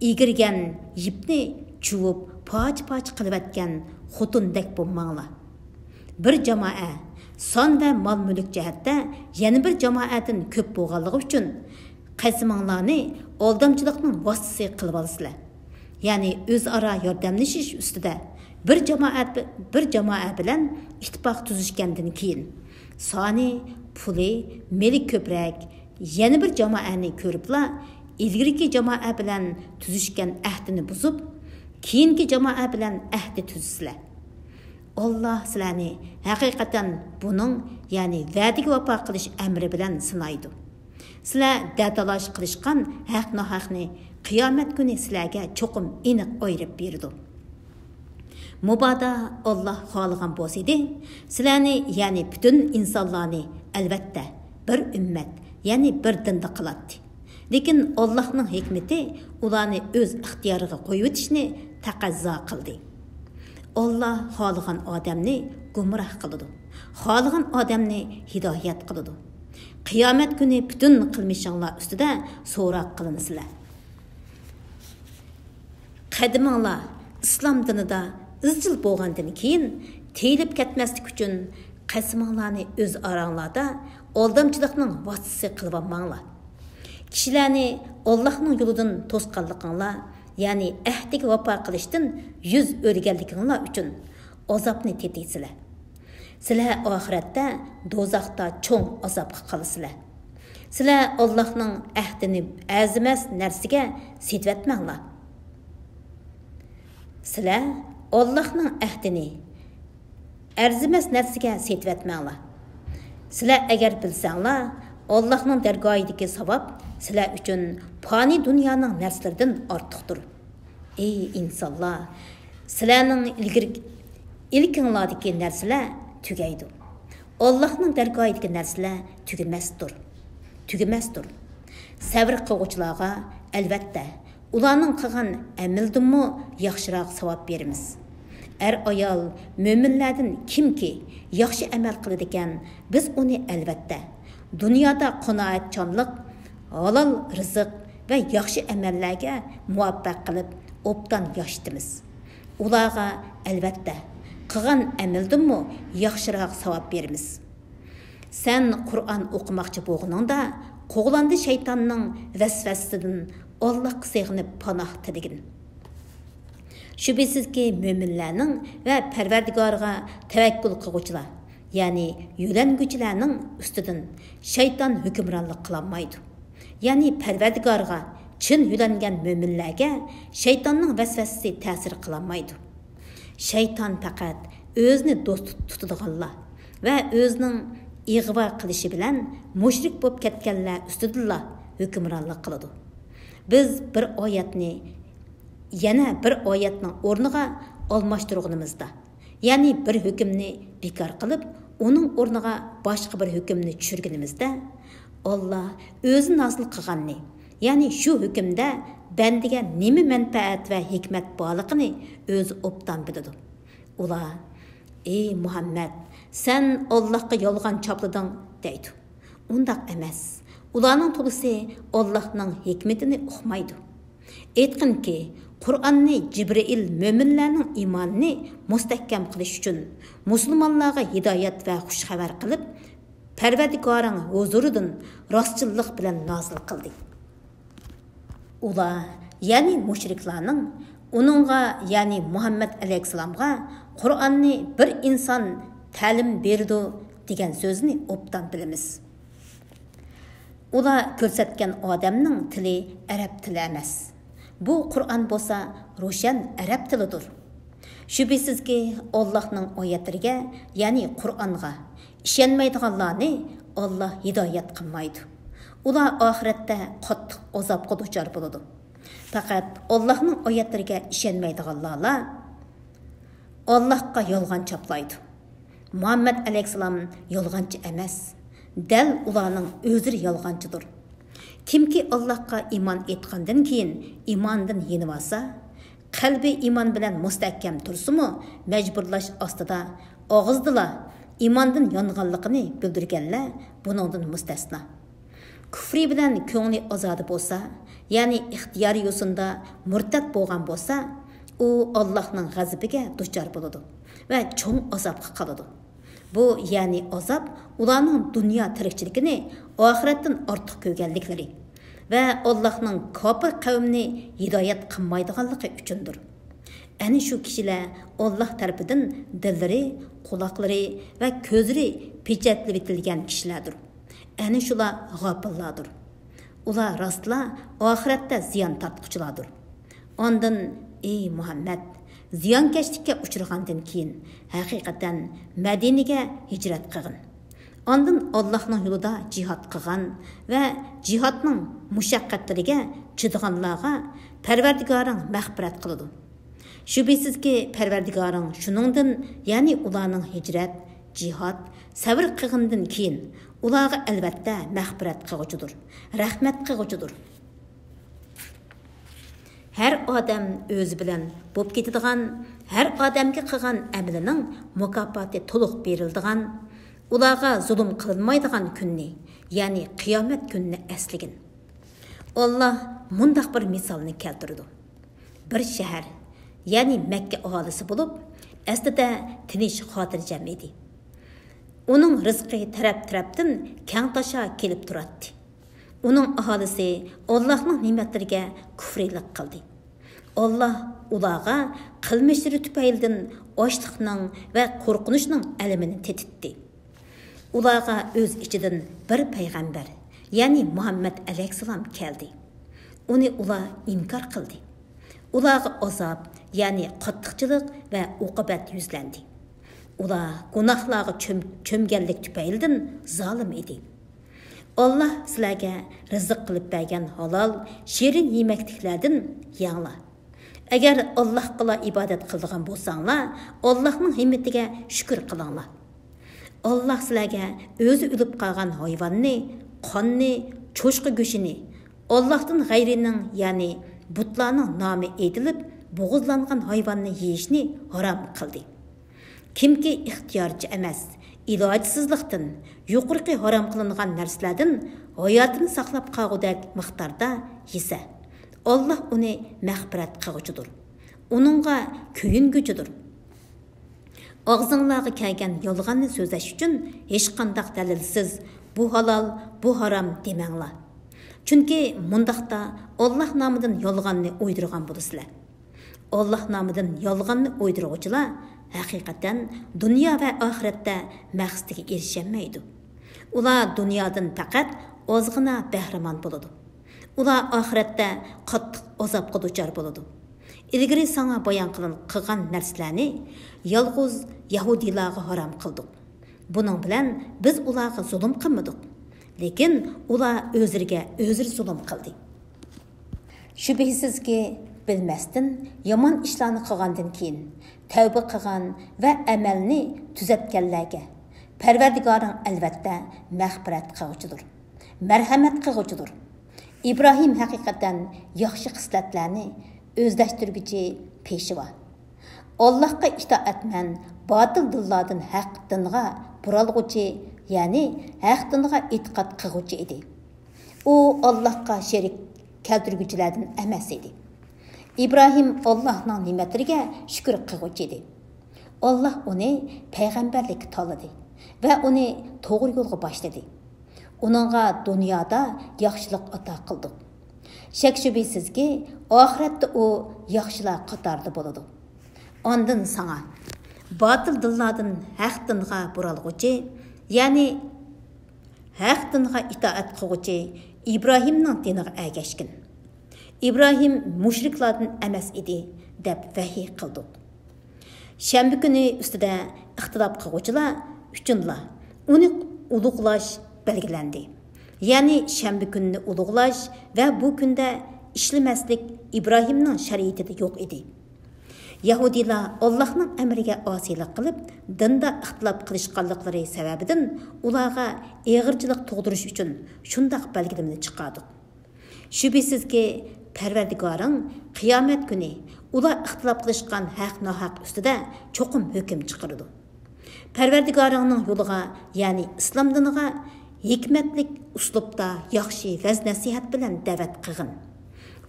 ئىگىرگەن يىپنى چۇۋۇپ، پارچە-پارچە قىلىۋەتكەن خوتۇندەك بولماڭلار. بىر جامائە سان ۋە مال-مۈلۈك جەھەتتە يەنە بىر جامائەدىن كۆپ بولغانلىقى ئۈچۈن، قەسىمىڭلارنى ئالدامچىلىقنىڭ ۋاسىتىسى قىلىۋالىسىلەر. يەنى ئۆزئارا ياردەملىشىش ئۈستىدە بىر جامائەت، بىر جامائە بىلەن ئىتتىپاق تۈزۈشكەندىن كېيىن، سانى، پۇلى، مېلى كۆپرەك يەنە بىر جامائەنى كۆرۈپلا، ئىلگىرىكى جامائە بىلەن تۈزۈشكەن ئەھدىنى بۇزۇپ، كېيىنكى جامائە بىلەن ئەھدى تۈزىسىلەر. ئاللا سىلەرنى ھەقىقەتەن بۇنىڭ، يەنى ۋەدىگە ۋاپا قىلىش ئەمرى بىلەن سىنايدۇ. سىلەر دەتالاش قىلىشقان ھەق-ناھەقنى قىيامەت كۈنى سىلەرگە چوقۇم ئېنىق ئايرىپ بېرىدۇ. مۇبادا ئاللا خالىغان بولسىدى، سىلەرنى، يەنى پۈتۈن ئىنسانلارنى، ئەلۋەتتە، بىر ئۈممەت، يەنى بىر دىندا قىلاتتى. لېكىن ئاللاھنىڭ ھېكمىتى ئۇلارنى ئۆز ئىختىيارىغا قويۇۋېتىشنى تەقەززا قىلدى. ئاللا خالىغان ئادەمنى گۇمراھ قىلىدۇ، خالىغان ئادەمنى ھىدايەت قىلىدۇ. قىيامەت كۈنى پۈتۈن قىلمىشىڭلار ئۈستىدە سوراق قىلىنىسىلەر. قەدىمىڭلار ئىسلام دىنىدا ئىزچىل بولغاندىن كېيىن، تېيىلىپ كەتمەسلىك ئۈچۈن، قەسىمىڭلارنى ئۆز ئاراڭلاردا ئالدامچىلىقنىڭ ۋاسىتىسى قىلىۋالماڭلار. كىشىلەرنى ئاللاھنىڭ يولىدىن توسقانلىقىڭلار، يەنى ئەھدىگە ۋاپا قىلىشتىن يۈز ئۆرۈگەنلىكىڭلار ئۈچۈن ئازابنى تېتىيسىلەر. سىلەر ئاخىرەتتە دوزاختا چوڭ ئازابقا قالىسىلەر. سىلەر ئاللاھنىڭ ئەھدىنى ئەرزىمەس نەرسىگە سېتىۋەتمەڭلار. سىلەر ئاللاھنىڭ ئەھدىنى ئەرزىمەس نەرسىگە سېتىۋەتمەڭلار. سىلەر ئەگەر بىلسەڭلار، ئاللاھنىڭ دەرگاھىدىكى ساۋاب سىلەر ئۈچۈن پانىي دۇنيانىڭ نەرسىلىرىدىن ئارتۇقتۇر. ئەي ئىنسانلار، سىلەرنىڭ ئىلگىرىك-، ئىلكىڭلاردىكى نەرسىلەر تۈگەيدۇ. ئاللاھنىڭ دەرگاھىدىكى نەرسىلەر تۈگىمەستۇر. تۈگىمەستۇر. سەۋر قىلغۇچىلارغا، ئەلۋەتتە، ئۇلارنىڭ قىلغان ئەمىلىدىنمۇ ياخشىراق ساۋاب بېرىمىز. ئەر-ئايال، مۆمىنلەردىن كىمكى ياخشى ئەمەل قىلىدىكەن، بىز ئۇنى، ئەلۋەتتە، دۇنيادا قانائەتچانلىق، ھالال رىزىق ۋە ياخشى ئەمەللەرگە مۇۋەپپەق قىلىپ، ئوبدان ياشىتىمىز. ئۇلارغا، ئەلۋەتتە، قىلغان ئەمەلدىنمۇ ياخشىراق ساۋاب بېرىمىز. سەن قۇرئان ئوقۇماقچى بولغىنىڭدا، قوغلاندى شەيتاننىڭ ۋەسۋەسىسىدىن ئاللاھقا سېغىنىپ پاناھ تىلىگىن. شۈبھىسىزكى، مۆمىنلەرنىڭ ۋە پەرۋەردىگارىغا تەۋەككۈل قىلغۇچىلار، يەنى يۆلەنگۈچىلەرنىڭ ئۈستىدىن شەيتان ھۆكۈمرانلىق قىلالمايدۇ. يەنى پەرۋەردىگارغا چىن يۆلەنگەن مۆمىنلەرگە شەيتاننىڭ ۋەسۋەسىسى تەسىر قىلالمايدۇ. شەيتان پەقەت ئۆزىنى دوست تۇتىدىغانلار ۋە ئۆزىنىڭ ئىغۋا قىلىشى بىلەن مۇشرىك بولۇپ كەتكەنلەر ئۈستىدىلا ھۆكۈمرانلىق قىلىدۇ. بىز بىر ئايەتنى يەنە بىر ئايەتنىڭ ئورنىغا ئالماشتۇرغىنىمىزدا، يەنى بىر ھۆكۈمنى بىكار قىلىپ، ئۇنىڭ ئورنىغا باشقا بىر ھۆكۈمنى چۈشۈرگىنىمىزدە، ئاللا ئۆزى نازىل قىلغاننى، يەنى شۇ ھۆكۈمدە بەندىگە نېمە مەنپەئەت ۋە ھېكمەت بارلىقىنى ئۆزى ئوبدان بىلىدۇ. ئۇلار، «ئەي مۇھەممەد، سەن ئاللاھقا يالغان چاپلىدىڭ» دەيدۇ. ئۇنداق ئەمەس. ئۇلارنىڭ تولىسى ئاللاھنىڭ ھېكمىتىنى ئۇقمايدۇ. ئېيتقىنكى، قۇرئاننى جىبرىئىل مۆمىنلەرنىڭ ئىمانىنى مۇستەھكەم قىلىش ئۈچۈن، مۇسۇلمانلارغا ھىدايەت ۋە خۇش خەۋەر قىلىپ، پەرۋەردىگارىڭ ھۇزۇرىدىن راستچىللىق بىلەن نازىل قىلدى. ئۇلار، يەنى مۇشرىكلارنىڭ ئۇنىڭغا، يەنى مۇھەممەد ئەلەيھىسسالامغا قۇرئاننى بىر ئىنسان تەلىم بېرىدۇ دېگەن سۆزىنى ئوبدان بىلىمىز. ئۇلار كۆرسەتكەن ئادەمنىڭ تىلى ئەرەب تىلى ئەمەس. بۇ قۇرئان بولسا روشەن ئەرەب تىلىدۇر. شۈبھىسىزكى، ئاللاھنىڭ ئايەتلىرىگە، يەنى قۇرئانغا ئىشەنمەيدىغانلارنى ئاللاھ ھىدايەت قىلمايدۇ. ئۇلار ئاخىرەتتە قاتتىق ئازابقا دۇچار بولىدۇ. پەقەت ئاللاھنىڭ ئايەتلىرىگە ئىشەنمەيدىغانلارلا ئاللاھقا يالغان چاپلايدۇ. مۇھەممەد ئەلەيھىسسالام يالغانچى ئەمەس، دەل ئۇلارنىڭ ئۆزلىرى يالغانچىدۇر. كىمكى ئاللاھقا ئىمان ئېيتقاندىن كېيىن ئىماندىن يېنىۋالسا، قەلبى ئىمان بىلەن مۇستەھكەم تۇرسىمۇ، مەجبۇرلاش ئاستىدا ئاغزىدىلا ئىماندىن يانغانلىقىنى بىلدۈرگەنلەر بۇنىڭدىن مۇستەسنا. كۇفرى بىلەن كۆڭلى ئازادە بولسا، يەنى ئىختىيارى يوسۇندا مۇرتەت بولغان بولسا، ئۇ ئاللاھنىڭ غەزىپىگە دۇچار بولىدۇ ۋە چوڭ ئازابقا قالىدۇ. بۇ، يەنى ئازاب، ئۇلارنىڭ دۇنيا تىرىكچىلىكىنى ئاخىرەتتىن ئارتۇق كۆرگەنلىكلىرى ۋە ئاللاھنىڭ كاپىر قەۋمىنى ھىدايەت قىلمايدىغانلىقى ئۈچۈندۇر. ئەنە شۇ كىشىلەر ئاللاھ تەرىپىدىن دىللىرى، قۇلاقلىرى ۋە كۆزلىرى پېچەتلىۋېتىلگەن كىشىلەردۇر. ئەنە شۇلار غاپىللاردۇر. ئۇلار راستلا ئاخىرەتتە زىيان تارتقۇچىلاردۇر. ئاندىن، ئەي مۇھەممەد، زىيانكەشلىككە ئۇچرىغاندىن كېيىن، ھەقىقەتەن مەدىنىگە ھىجرەت قىلغىن. ئاندىن ئاللاھنىڭ يولىدا جىھاد قىلغان ۋە جىھادنىڭ مۇشەققەتلىرىگە چىدىغانلارغا پەرۋەردىگارىڭ مەغپىرەت قىلىدۇ. شۈبھىسىزكى، پەرۋەردىگارىڭ شۇنىڭدىن، يەنى ئۇلارنىڭ ھىجرەت، جىھاد، سەۋر قىلغىنىدىن كېيىن، ئۇلارغا ئەلۋەتتە مەغپىرەت قىلغۇچىدۇر، رەھمەت قىلغۇچىدۇر. ھەر ئادەم ئۆزى بىلەن بولۇپ كېتىدىغان، ھەر ئادەمگە قىلغان ئەمىلىنىڭ مۇكاپاتى تولۇق بېرىلىدىغان، ئۇلارغا زۇلۇم قىلىنمايدىغان كۈننى، يەنى قىيامەت كۈنىنى ئەسلىگىن. ئاللاھ مۇنداق بىر مىسالنى كەلتۈرىدۇ. بىر شەھەر، يەنى مەككە ئاھالىسى بولۇپ، ئەسلىدە تىنچ، خاتىرجەم ئىدى. ئۇنىڭ رىزقى تەرەپ-تەرەپتىن كەڭ تاشا كېلىپ تۇراتتى. ئۇنىڭ ئاھالىسى ئاللاھنىڭ نېمەتلىرىگە كۇفرىلىق قىلدى. ئاللاھ ئۇلارغا قىلمىشلىرى تۈپەيلىدىن ئاچلىقنىڭ ۋە قورقۇنچنىڭ ئەلىمىنى تېتىتتى. ئۇلارغا ئۆز ئىچىدىن بىر پەيغەمبەر، يەنى مۇھەممەد ئەلەيھىسسالام كەلدى. ئۇنى ئۇلار ئىنكار قىلدى. ئۇلارغا ئازاب، يەنى قاتتىقچىلىق ۋە ئوقۇبەت يۈزلەندى. ئۇلار گۇناھلارغا چۆم-، چۆمگەنلىك تۈپەيلىدىن زالىم ئىدى. ئاللاھ سىلەرگە رىزىق قىلىپ بەرگەن ھالال، شېرىن يېمەكلىكلەردىن يەڭلار. ئەگەر ئاللاھقىلا ئىبادەت قىلىدىغان بولساڭلار، ئاللاھنىڭ ھىممىتىگە شۈكۈر قىلىڭلار. ئاللاھ سىلەرگە ئۆزى ئۆلۈپ قالغان ھايۋاننى، قاننى، چوشقا گۆشىنى، ئاللاھتىن غەيرىنىڭ، يەنى بۇتلارنىڭ نامى ئېيتىلىپ بوغۇزلانغان ھايۋاننى يېيىشنى ھارام قىلدى. كىمكى ئىختىيارچى ئەمەس، ئىلاجسىزلىقتىن، يۇقىرىقى ھارام قىلىنغان نەرسىلەردىن ھاياتىنى ساقلاپ قالغۇدەك مىقداردا يېسە، ئاللاھ ئۇنى مەغپىرەت قىلغۇچىدۇر، ئۇنىڭغا كۆيۈنگۈچىدۇر. ئاغزىڭلارغا كەلگەن يالغاننى سۆزلەش ئۈچۈن ھېچقانداق دەلىلسىز «بۇ ھالال، بۇ ھارام» دېمەڭلار. چۈنكى مۇنداقتا ئاللاھ نامىدىن يالغاننى ئويدۇرغان بولىسىلەر. ئاللاھ نامىدىن يالغاننى ئويدۇرغۇچىلار ھەقىقەتەن دۇنيا ۋە ئاخىرەتتە مەقسىتىگە ئېرىشەلمەيدۇ. ئۇلار دۇنيادىن پەقەت ئازغىنا بەھرىمەن بولىدۇ. ئۇلار ئاخىرەتتە قاتتىق ئازابقا دۇچار بولىدۇ. ئىلگىرى ساڭا بايان قىلىن-، قىلغان نەرسىلەرنى يالغۇز يەھۇدىيلارغا ھارام قىلدۇق. بۇنىڭ بىلەن بىز ئۇلارغا زۇلۇم قىلمىدۇق. لېكىن ئۇلار ئۆزلىرىگە ئۆزلىرى زۇلۇم قىلدى. شۈبھىسىزكى، بىلمەستىن يامان ئىشلارنى قىلغاندىن كېيىن، تەۋبە قىلغان ۋە ئەمەلنى تۈزەتكەنلەرگە پەرۋەردىگارىڭ ئەلۋەتتە مەغپىرەت قىلغۇچىدۇر، مەرھەمەت قىلغۇچىدۇر. ئىبراھىم ھەقىقەتەن ياخشى خىسلەتلەرنى ئۆزلەشتۈرگۈچى پېشۋا. ئاللاھقا ئىتائەتمەن، باتىل دىنلاردىن ھەق دىنغا بۇرالغۇچى، يەنى ھەق دىنغا ئېتىقاد قىلغۇچى ئىدى. ئۇ ئاللاھقا شېرىك كەلتۈرگۈچىلەردىن ئەمەس ئىدى. ئىبراھىم ئاللاھنىڭ نېمەتلىرىگە شۈكۈر قىلغۇچى ئىدى. ئاللاھ ئۇنى پەيغەمبەرلىككە تاللىدى ۋە ئۇنى توغرا يولغا باشلىدى. ئۇنىڭغا دۇنيادا ياخشىلىق ئاتا قىلدۇق. شەك-شۈبھىسىزكى، ئاخىرەتتە ئۇ ياخشىلار قاتارىدا بولىدۇ. ئاندىن ساڭا، باتىل دىنلاردىن ھەق دىنغا بۇرالغۇچى، يەنى ھەق دىنغا ئىتائەت قىلغۇچى ئىبراھىمنىڭ دىنىغا ئەگەشكىن. ئىبراھىم مۇشرىكلاردىن ئەمەس ئىدى، دەپ ۋەھىي قىلدۇق. شەنبە كۈنى ئۈستىدە ئىختىلاپ قىلغۇچىلار ئۈچۈنلا ئۇنى ئۇلۇغلاش بەلگىلەندى. يەنى شەنبە كۈنىنى ئۇلۇغلاش ۋە بۇ كۈندە ئىشلىمەسلىك ئىبراھىمنىڭ شەرىئىتىدە يوق ئىدى. يەھۇدىيلار ئاللاھنىڭ ئەمرىگە ئاسىيلىق قىلىپ، دىندا ئىختىلاپ قىلىشقانلىقلىرى سەۋەبىدىن ئۇلارغا ئېغىرچىلىق تۇغدۇرۇش ئۈچۈن شۇنداق بەلگىلىمىنى چىقاردۇق. شۈبھىسىزكى، پەرۋەردىگارىڭ قىيامەت كۈنى ئۇلار ئىختىلاپ قىلىشقان ھەق-ناھەق ئۈستىدە چوقۇم ھۆكۈم چىقىرىدۇ. پەرۋەردىگارىڭنىڭ يولىغا، يەنى ئىسلام دىنىغا ھېكمەتلىك ئۇسلۇبتا ياخشى ۋەز-نەسىھەت بىلەن دەۋەت قىلغىن.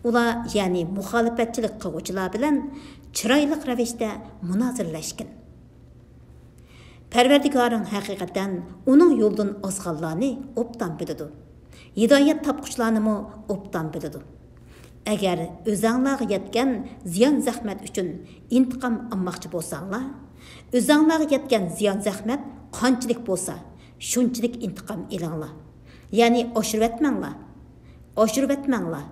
ئۇلار، يەنى مۇخالىپەتچىلىك قىلغۇچىلار بىلەن چىرايلىق رەۋىشتە مۇنازىرىلەشكىن. پەرۋەردىگارىڭ ھەقىقەتەن ئۇنىڭ يولىدىن ئازغانلارنى ئوبدان بىلىدۇ. ھىدايەت تاپقۇچىلارنىمۇ ئوبدان بىلىدۇ. ئەگەر ئۆزەڭلارغا يەتكەن زىيان-زەخمەت ئۈچۈن ئىنتىقام ئالماقچى بولساڭلار، ئۆزەڭلارغا يەتكەن زىيان-زەخمەت قانچىلىك بولسا، شۇنچىلىك ئىنتىقام ئېلىڭلار. يەنى ئاشۇرۇۋەتمەڭلار. ئاشۇرۇۋەتمەڭلار.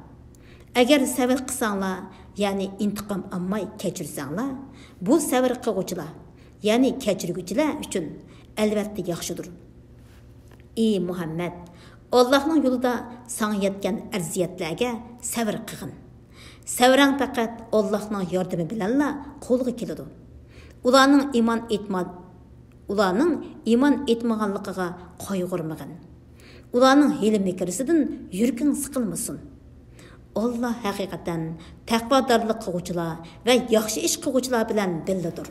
ئەگەر سەۋر قىلساڭلار، يەنى ئىنتىقام ئالماي كەچۈرسەڭلار، بۇ سەۋر قىلغۇچىلار، يەنى كەچۈرگۈچىلەر ئۈچۈن ئەلۋەتتە ياخشىدۇر. ئى مۇھەممەد، ئاللاھنىڭ يولىدا ساڭا يەتكەن ئەزىيەتلەرگە سەۋر قىلغىن. سەۋرىڭ پەقەت ئاللاھنىڭ ياردىمى بىلەنلا قولغا كېلىدۇ. ئۇلارنىڭ ئىمان ئېيتما-، ئۇلارنىڭ ئىمان ئېيتمىغانلىقىغا قايغۇرمىغىن. ئۇلارنىڭ ھىيلە-مىكرىسىدىن يۈرىكىڭ سىقىلمىسۇن. ئاللاھ ھەقىقەتەن تەقۋادارلىق قىلغۇچىلار ۋە ياخشى ئىش قىلغۇچىلار بىلەن بىللىدۇر.